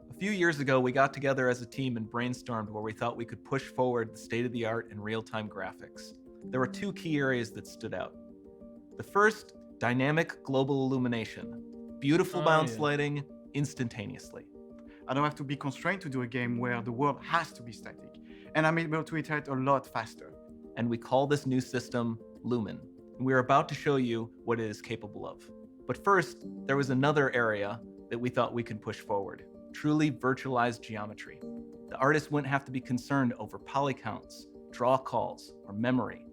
A few years ago, we got together as a team and brainstormed where we thought we could push forward the state of the art in real time graphics. There were two key areas that stood out. The first, dynamic global illumination, beautiful bounce lighting instantaneously. I don't have to be constrained to do a game where the world has to be static, and I'm able to iterate a lot faster. And we call this new system Lumen. We are about to show you what it is capable of. But first, there was another area that we thought we could push forward truly virtualized geometry. The artist wouldn't have to be concerned over poly counts, draw calls, or memory.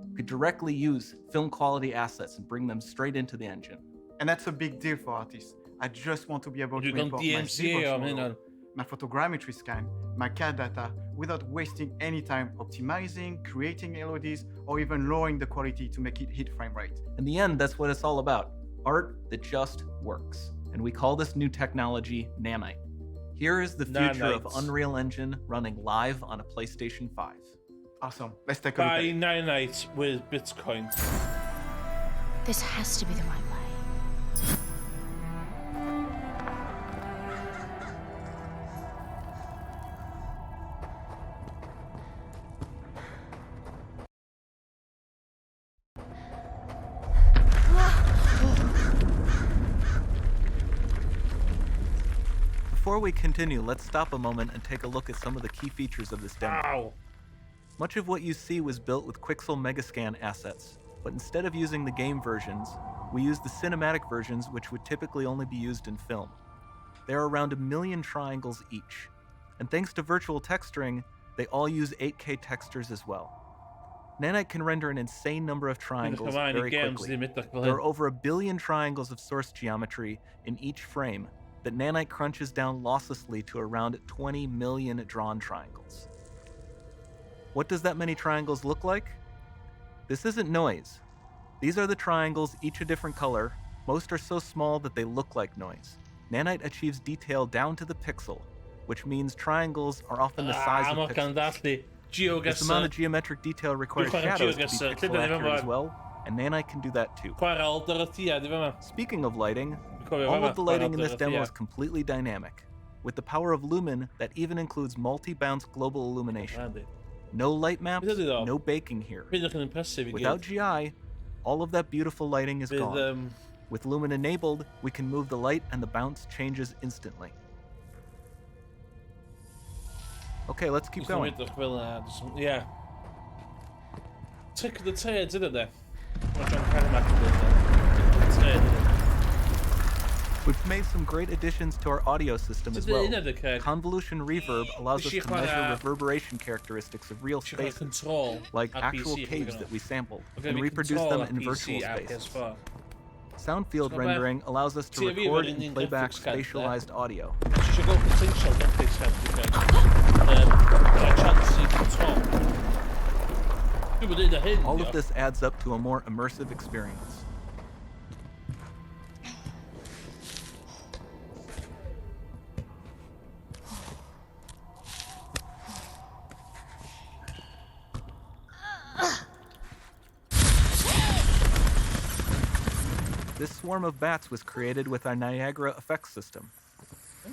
We could directly use film quality assets and bring them straight into the engine. And that's a big deal for artists. I just want to be able to Dwi'n import my DMCA ZBrush am model, hynna. my photogrammetry scan, my CAD data without wasting any time optimizing, creating LODs, or even lowering the quality to make it hit frame rate. In the end, that's what it's all about art that just works. And we call this new technology Nanite. Here is the future of Nanites. Unreal Engine running live on a PlayStation 5. Awesome. Let's take a look Buy at it. Nanite with Bitcoin. This has to be the right way. Before we continue, let's stop a moment and take a look at some of the key features of this demo. Ow. Much of what you see was built with Quixel Megascan assets, but instead of using the game versions, we used the cinematic versions, which would typically only be used in film. There are around 1 million triangles each, and thanks to virtual texturing, they all use 8K textures as well. Nanite can render an insane number of triangles ymlaen i very games quickly. ddim edrych fel There hyn. are over 1 billion triangles of source geometry in each frame that Nanite crunches down losslessly to around 20 million drawn triangles. What does that many triangles look like? This isn't noise. These are the triangles, each a different color. Most are so small that they look like noise. Nanite achieves detail down to the pixel, which means triangles are often the size Ah, of mae gan pixels. ddallu. This amount of geometric detail requires chwarae shadows to be GeoGuessr. pixel Lle dan ni accurate fama? as well, and Nanite can do that too. Chwarae Dorothea, di fama. Speaking of lighting, cofio all fama, of the lighting in chwarae this demo Dorothea. is completely dynamic, with the power of Lumen that even includes multi-bounce global illumination. Yndi. No light maps, Be ydi ddo? no baking here. Bydd yn impressive i Without gyd. GI, all of that beautiful lighting is Bydd, gone. With Lumen enabled, we can move the light and the bounce changes instantly. Okay, let's keep Jyst yn going. edrych fel yna. Ie. Trick of the trade, ydy de? Mae John Carmack yn dweud. Trick of the trade, ydy. We've made some great additions to our audio system as Ti'n well. dweud hynna, Craig? Convolution reverb allows Nes us i to measure chwarae- reverberation characteristics of real Nes i chwarae spaces, Control like ar actual PC, caves chydig yn that ôl. we sampled, Mae gen and fi reproduce Control them ar in PC virtual a spaces. PS4. Sound field Ti'n gwbod be? rendering allows us to Ti a fi record efo'r un and un play back graphics card, de. spatialized audio. Os ti eisiau gweld potential graphics card, dwi'n Craig. Rhoi chance i Control. Dwi'n bod un o hyn, All of dio. this adds up to a more immersive experience. This swarm of bats was created with our Niagara effects system.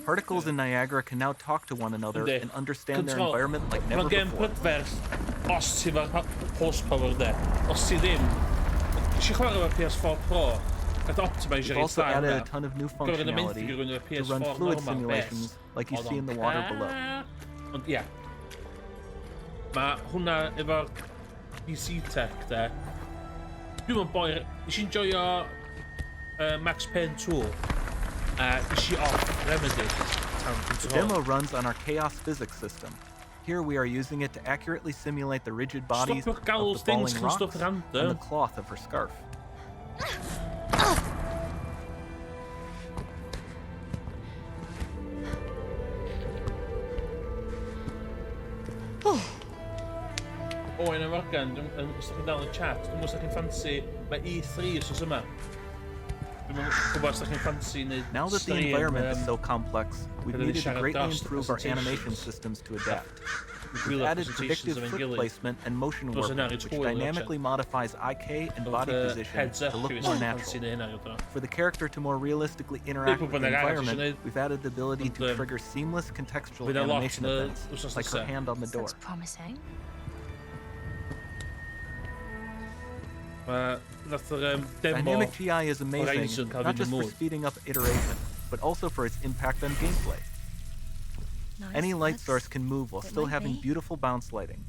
Particles in Niagara can now talk to one another Yndi. and understand their Control. environment like never Mae'n gêm before. prydferth os ti efo'r horsepower de. Os ti ddim. Nes i chwarae efo PS4 Pro. Gath optimisio We've reit also dda added hwnna. a ton of new Gorfod y functionality menthyg i rywun efo to run PS4 fluid normal, simulations best. like you Oedd see o'n in the water below. Ond ia. Mae hwnna efo'r PC tech de. Dwi'n yn boi... Nes i'n joio Max Payne 2. Nes i off Remedy tan The Control. demo runs on our Chaos Physics system. Here we are using it to accurately simulate the rigid bodies of Stopiwch galw the things falling chi'n rocks stwff and random. the cloth of her scarf. Owen a Morgan, os ydych chi'n dal yn y chat, dwi'n meddwl os ydych chi'n ffansi, mae E3 os yma. Dwi'n gwybod os ydych chi'n ffansi neud Now that the stream, environment is so complex, we've Byddwn ni'n needed to siarad greatly dros y improve our animation presentations. systems to adapt. We've Gwylio added presentations predictive efo'n foot gilydd. placement and motion Dros warping, yna, reit which hwyl, actually. dynamically modifies IK and Oedd, body position heads up to look i fi more os ydych chi'n ffansi natural. neud hynna gyda nhw. For the character to more realistically interact pwy with the bynnag arall environment, isio neud. we've added the ability Ond, to trigger seamless contextual fydd 'na lot animation yn y events, wythnos like her nesa. hand on the door. Looks promising. Mae nath yr demo Dynamic GI is amazing, Horizon cael not fynd yn just for mwy. speeding up iteration, but also for its impact on gameplay. Nice Any light looks. source can move while It still might having be. beautiful bounce lighting.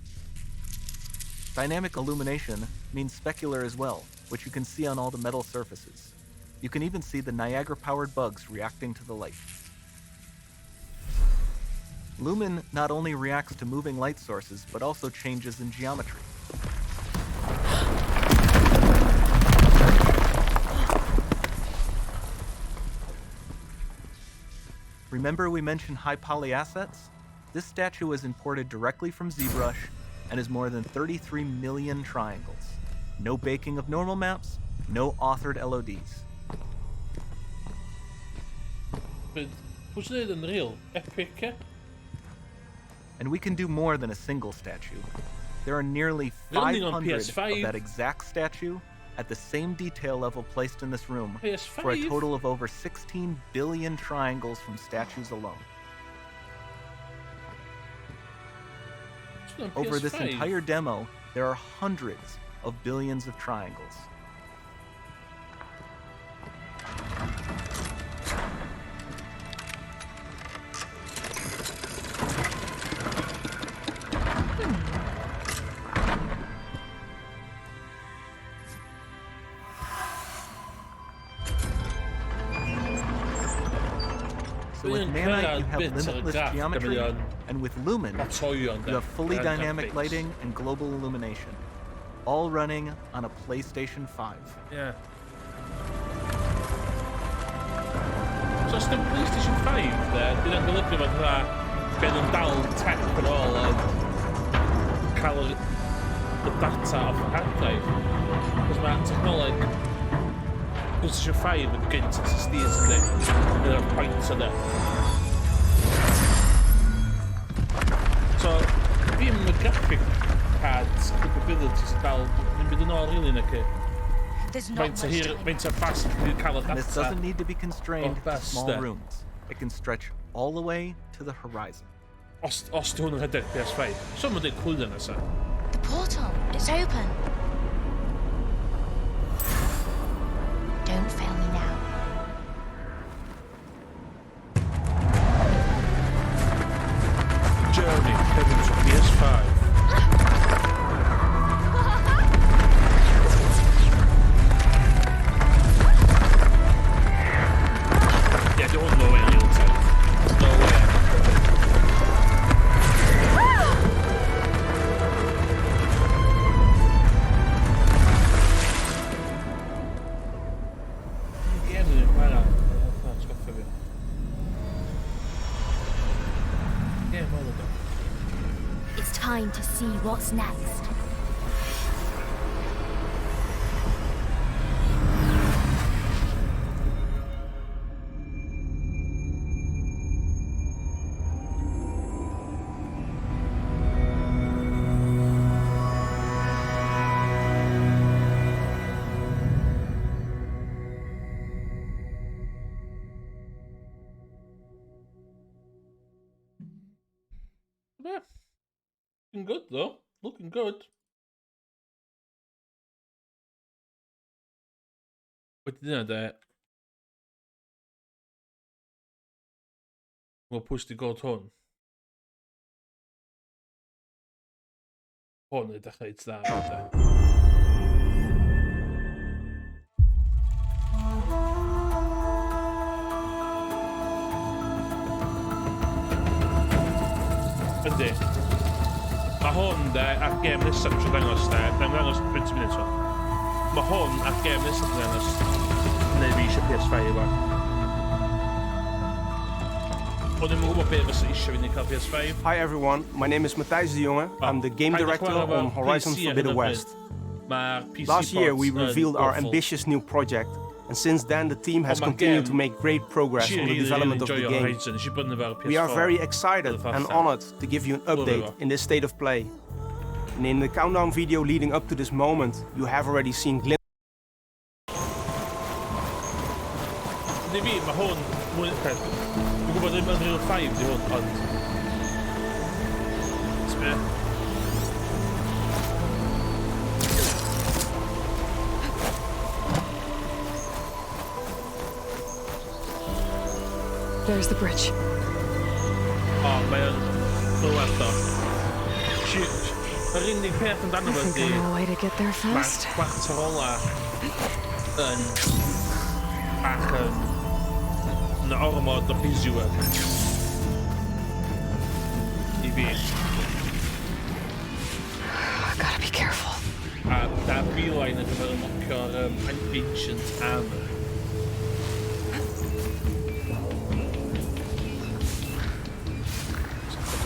Dynamic illumination means specular as well, which you can see on all the metal surfaces. You can even see the Niagara powered bugs reacting to the light. Lumen not only reacts to moving light sources, but also changes in geometry. Remember we mentioned high poly assets? This statue was imported directly from ZBrush and is more than 33 million triangles. No baking of normal maps, no authored LODs. Pwy sy'n neud yn real? Epic, e? And we can do more than a single statue. There are nearly They're only on 500 of PS5. that exact statue at the same detail level placed in this room for a PS5? total of over 16 billion triangles from statues alone. It's on Over this PS5. entire demo, there are hundreds of billions of triangles. So with Dwi'n Nanite, you cyrraedd have bits ar y limitless graff, geometry, dyma ni and with Lumen, Atoion, you have fully de, dynamic graphics. lighting and global illumination, all running on a PlayStation 5. Yeah. So os dim PlayStation 5, de, dyn nhw'n golygu fod fatha be nhw'n dal tech yn ôl yn cael y data off y hard drive. Cos mae technoleg PlayStation 5 yn gynt SSDs yndi. Ydy'r pwynt yna. So, ddim y graphic cards capabilities dal, ddim byd yn ôl rili na ci. There's not Faint o much hir, time. faint o fast dwi'n cael y And this data. doesn't need to be constrained Oh, to best, small eh. rooms. It can stretch all the way to the horizon. Os di hwn yn rhedeg PS5. So mae'n dweud clwyddo nesa. The portal, it's open. Don't fail me now. Journey, coming to PS5. Yeah, di hwn no way real time. No way. Gêm ni'n chwarae. Atgoffa fi. Gêm oedd o do. It's time to see what's next. Yeah. Looking good though. Looking good. Wedi dyna de. Wel, pwy sydd wedi gweld hwn? Hwn yn edrych reit dda. De. Yndi. Mae hwn, de, a'r gêm nesaf dwi'n dangos, de, dwi'n dangos 20 minutes o. Mae hwn a'r gêm nesaf dwi'n dangos, neu fi eisiau PS5 efo. O'n i'n gwybod be fysa eisiau fi ni cael PS5. Hi everyone, my name is Matthijs de Jonge. I'm the game Paid â director chwarae efo on Horizon PC ar hyn Forbidden o bryd. West. Mae'r PC Last year we ports yn revealed our awful. ambitious new project, and since then the team has Ond ma'r continued gêm- to make great progress Nes i on the really, development really of the enjoyo game. Horizon. Nes i brynu fo ar We are PS4 very excited for the first and time. honored to give you an Love update it. in this state of play. And in the countdown video leading up to this moment, you have already seen glimpses. Yndi fi, mae hwn mwy... Ocê, dwi'n gwybod ddim Unreal 5 di hwn, ond... Ti'n There's the bridge. O, mae o'n rhywbeth o. Yr unig peth amdano I fo think ydi... I know a way to get there Mae'r fast. chwarter ola yn bach yn ormod o busy work i fi. Gotta be careful. A da beeline ar gyfer unlockio'r ancient armor.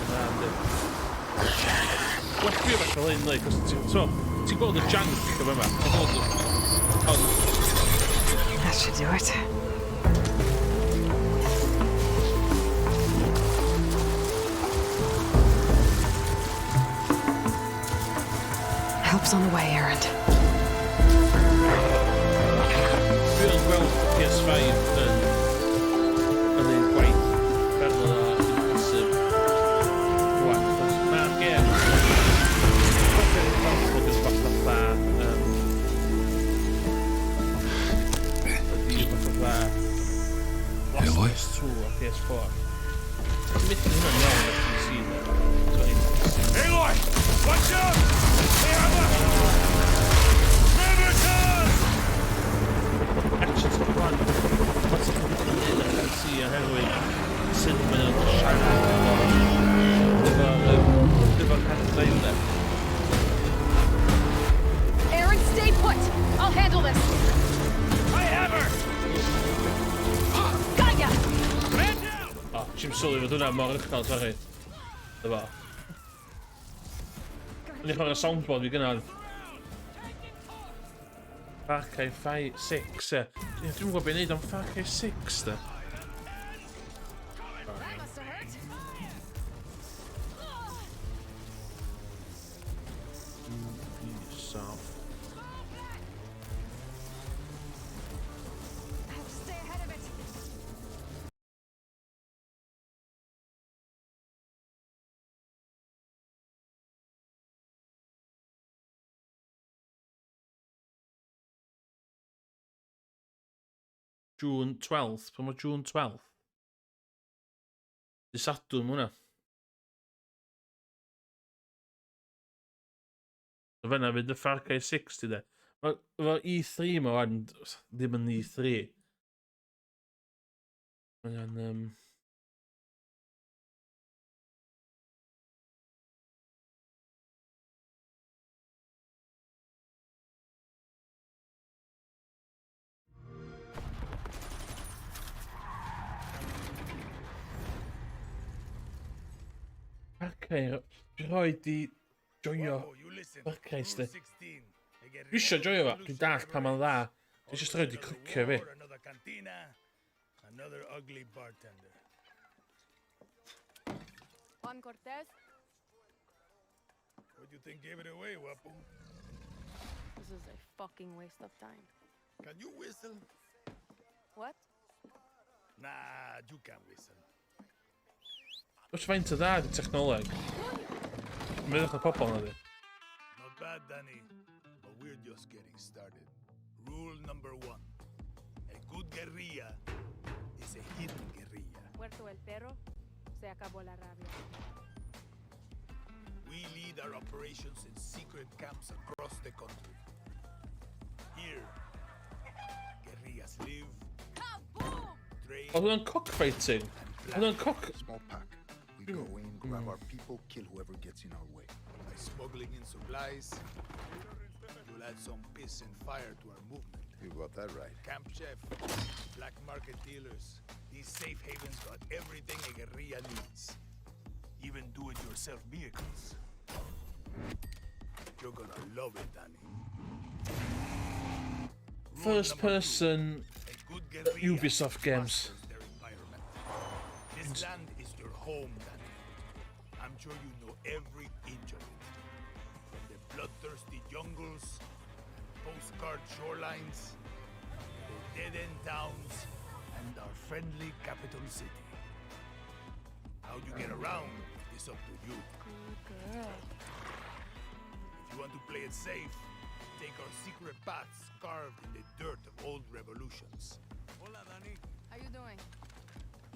Na, yndi. Well fi o beth fel hyn, like, cos ti'n so, ti'n gweld y jank o yma. Ti'n gweld y... Ond, That should do it. Help's on the way, Erend. Dwi yn gweld y PS5 yn ein gwaith feddwl o impressive rwan, achos mae'r gêm proper example gyda fath fatha ydi fath fatha Last of Us 2 a PS4. Ti'n methu hynna'n iawn ar PC de. So impressive. Aloy! Watch out! They have a... Rivers! Actually, ti'n gwybod, ma' ti'n gwneud ar PC oherwydd sut mae o'n siarad efo'r pethau yna. Erend, stay put! I'll handle this! I have her! Got ya! Man down! O, ti'n sylwi fod hwnna mor uchel, sori. Dyma. O'n i chwarae soundboard fi gynnar. Far Cry 5, 6, e. Dwi'n gwybod beth i wneud am Far Cry 6, de. That must have hurt. June 12th. Pan mae June 12th? Dy Sadwrn ma hwnna. So fanna fydd y Far Cry 6 ti de. Mae efo E3 ma wan, ddim yn E3. Mae'n... Um... Far Cry, dwi rhoed di joio Far Cry, sti. Dwi eisiau joio fo, dwi'n dallt pa mae'n dda. Dwi eisiau rhoed di clicio fi. Another ugly bartender. Juan Cortez? What do you think gave it away, Wapo? This is a fucking waste of time. Can you whistle? What? Nah, you can't whistle. Wrth faint o dda di technoleg. Meddwch na pobl na di. Not bad, Danny, but we're just getting started. Rule number one. A good guerrilla is a hidden guerrilla. Muerto el perro, se acabó la rabia. We lead our operations in secret camps across the country. Here, guerrillas live, train, Oedd hwnna'n cockfighting? Oedd hwnna'n cock... Small pack. We go in, grab our people, kill whoever gets in our way. By smuggling in supplies, you'll add some piss and fire to our movement. You got that right. Camp chef, black market dealers. These safe havens got everything a guerrilla needs. Even do-it-yourself vehicles. You're gonna love it, Danny. First person A good guerrilla Ubisoft games. masters their environment. This land is your home, Danny. I'm sure you know every inch of it. From the bloodthirsty jungles, postcard shorelines, the dead-end towns, and our friendly capital city. How you get around is up to you. Good girl. If you want to play it safe, take our secret paths carved in the dirt of old revolutions. Hola, Danny. How you doing?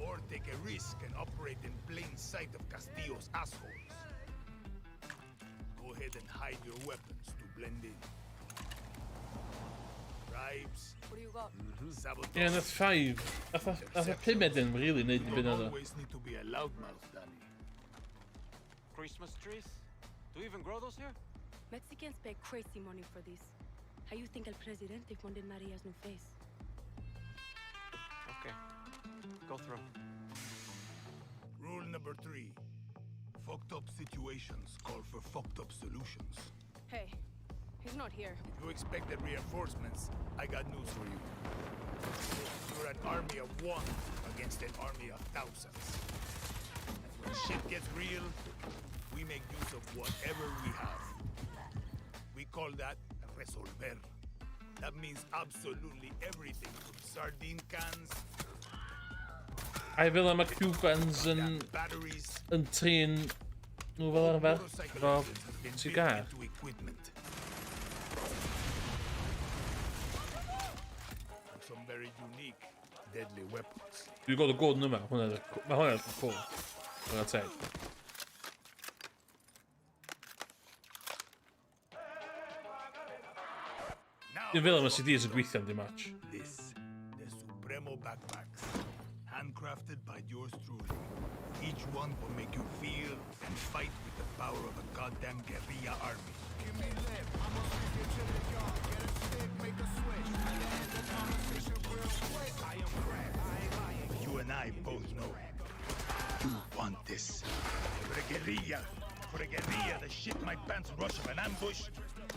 Or take a risk and operate in plain sight of Castillo's assholes. Go ahead and hide your weapons to blend in. Bribes, What do you got? sabotage. Ie, nath 5. Nath y pumed yn really neud You yn byd don't oedd o. always need to be a loudmouth, Danny. Christmas trees? Do you even grow those here? Mexicans pay crazy money for this. How you think El Presidente funded Maria's new face? Okay. Go through. Rule number 3. Fucked up situations call for fucked up solutions. Hey, he's not here. If you expected reinforcements, I got news for you. You're an army of one against an army of thousands. And when shit gets real, we make use of whatever we have. We call that resolver. That means absolutely everything from sardine cans, A fel am y Cubans yn... batteries, yn trin nhw fel arfer. motorcycle Efo engines have been built cigar. into equipment. And some very unique, deadly weapons. Dwi'n gweld y gwn yma, hwnna'n mae hwnna'n cool. Hwnna'n teg. Dwi'n fel am y CDs yn gweithio am dim match. This, the Supremo backpacks, handcrafted by yours truly. Each one will make you feel and fight with the power of a goddamn guerrilla army. But you and I both know you want this. For a guerrilla, for a guerrilla, the shit my pants rush of an ambush,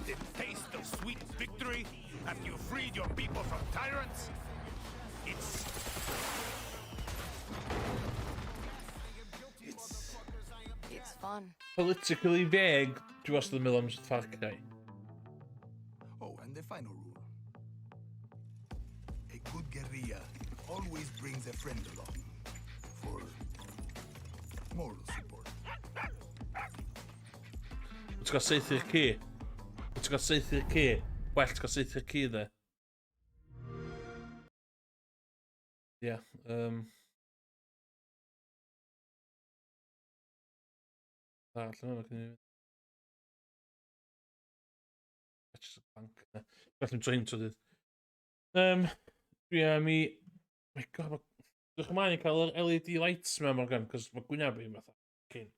the taste of sweet victory after you freed your people from tyrants. It's It's fun. Politically vague, dwi wastad yn meddwl am Far Cry. Oh, and the final rule. A good guerrilla always brings a friend along for moral support. Wyt ti'n cael saethu'r ci? Wyt ti'n cael saethu'r ci? Well, ti'n cael saethu'r ci, dde. Ie, arall yma, mae gen i... Just a bank. Na. Felly tro hyn tro dydd. Dwi am i... My god, mae... Dwch ymlaen i cael yr LED lights yma, Morgan, cos mae gwyneb i fatha. Cyn.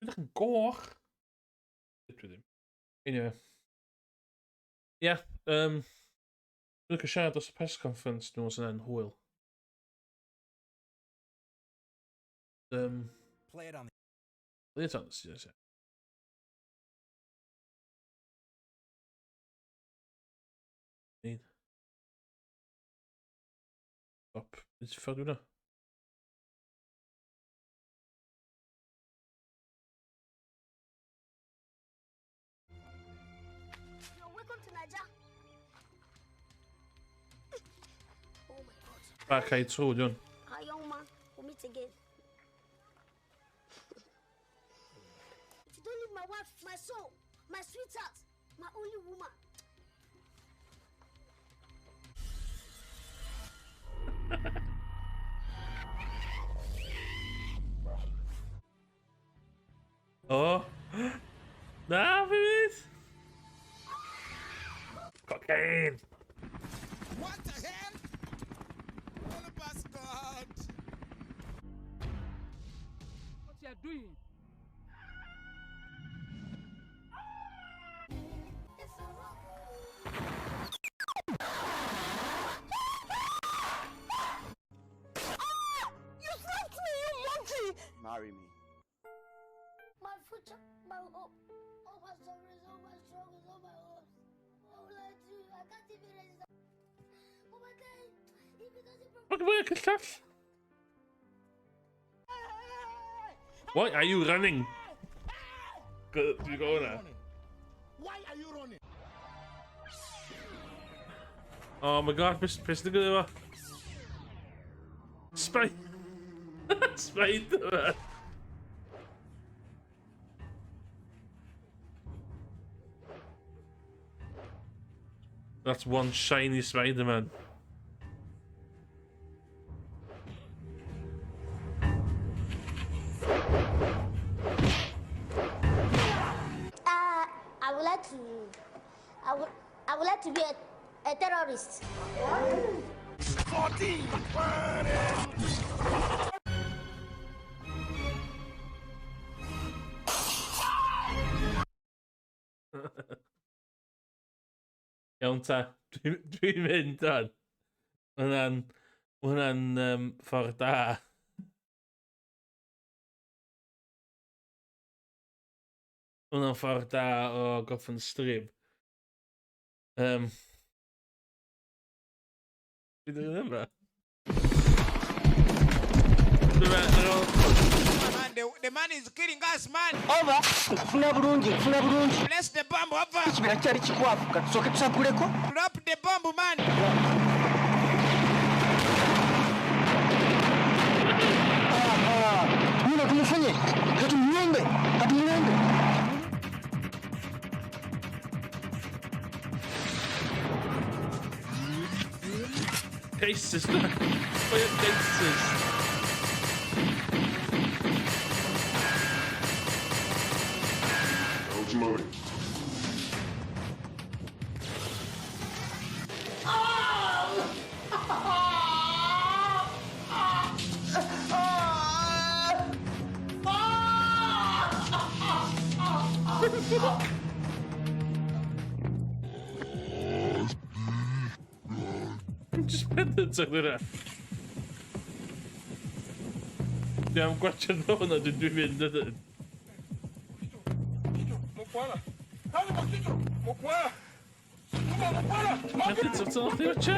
Dwi'n yn goch. Dwi ddim. Anyway. Ie, yeah, dwi'n licio siarad dros y press conference, dwi'n meddwl sy'n hwyl. Play it on the... Play it on the yes, yeah. Need. Stop. It's ffordd hwnna. You're welcome to Naija. Oh my God. Back I true, John. Our young man, we'll meet again. If you don't leave my wife, my soul, my sweetheart, my only woman. Oh. Na, fi fydd! Cocaine! What the hell? Help us, God! What you are doing? You slapped me, you monkey! Marry me. My future, my hope. All my sorrows, all my struggles, all my hopes. What will I do? I can't even resist. Oh my God. If it doesn't Look at where cyllall. Why are you running? Go, you go now. Why are you running? Oh my god, beth sy'n digwydd efo? Spider-Man! That's one shiny Spider-Man. I would like to. I would like to be a terrorist. 14! Iawn ta, dwi'n mynd dan. Mae hwnna'n ffordd da. Mae hwnna'n ffordd da o gorffen stream. Dwi'n dweud yma? Dwi'n meddwl... Man, the man is killing us, man. Over. Kufuna bulungi, kufuna bulungi. Bless the bomb, over. Ekibira kyali kikwafu, katusooke tusaguleko. Drop the bomb, man. Nino tumufunye, katumuyombe, katumuyombe. Cases, Mae o'n cases. Moving. Just pendant o'n hwnna. Dwi am gwachio hwnna, dwi'n mynd ydyn. Pendant o'r tôn chdi watcha?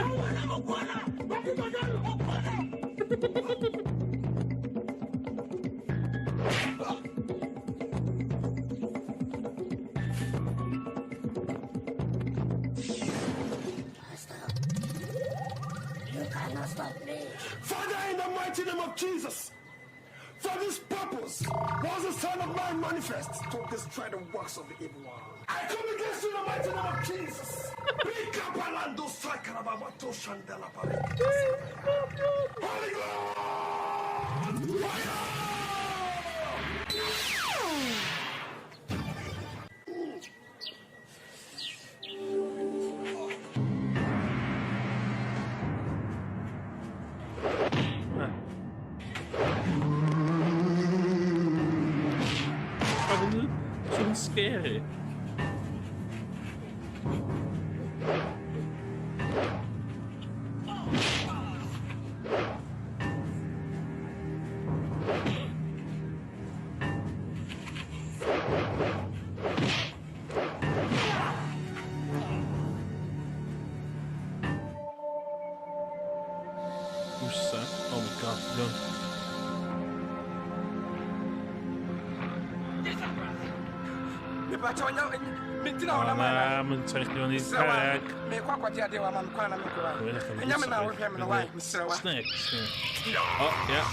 You cannot stop me. Father, in the mighty name of Jesus, for this purpose was the Son of Man manifest to destroy the works of the evil one. I come against you in the mighty name of Jesus. Holy Ghost! Fire! Swn scary. Wsa. Oh my god, done. Na, mae'n torri chdi fewn i carreg. Snake, snake. O, ia.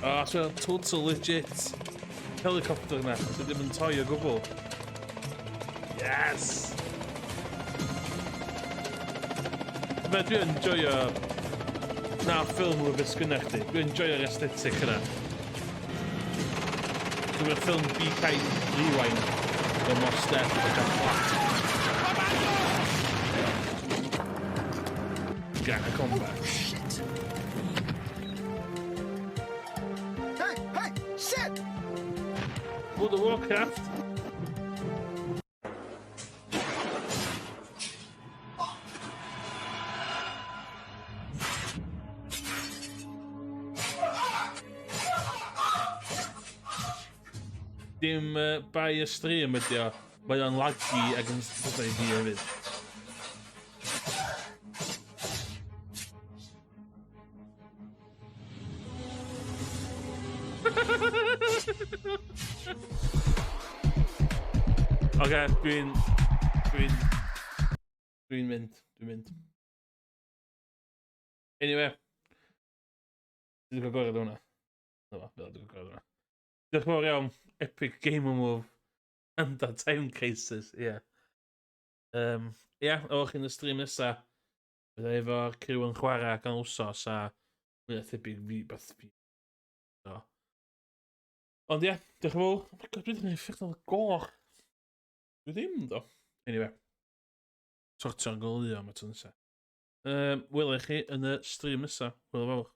O, so total legit helicopter na, sydd ddim yn toi o gwbl. Yes! Be, dwi'n enjoyo... Na, ffilm o'r beth sgynna chdi. Dwi'n enjoyo'r aesthetic yna. Dwi'n ffilm Be Kind Rewind. The Mos Def a Jack Black. Gang of combat. Oh, shit! Hey, hey, shit! World of Warcraft. Dim bai y stream ydi o. Mae o'n laggy ac yn pethau i fi hefyd. Oce, dwi'n... Dwi'n... Dwi'n mynd, dwi'n mynd. Anyway. Dwi'n cael gorau hwnna. Na fo, dwi'n cael gorau hwnna. Diolch yn fawr iawn, Epic Gamer Move. And the Time Crisis, ie. Yeah. Ie, yeah, ewch chi'n y stream nesa. Bydda efo'r criw yn chwarae gan wsos a mwy na thebyg fi, beth fi. So. Ond ie, yeah, diolch yn fawr. Oh my god, dwi'n edrych fel goch. Dwi ddim, do. Anyway. Sortio'n goleuo am y tro nesa. Wela i chi yn y stream nesa. Hwyl fawr.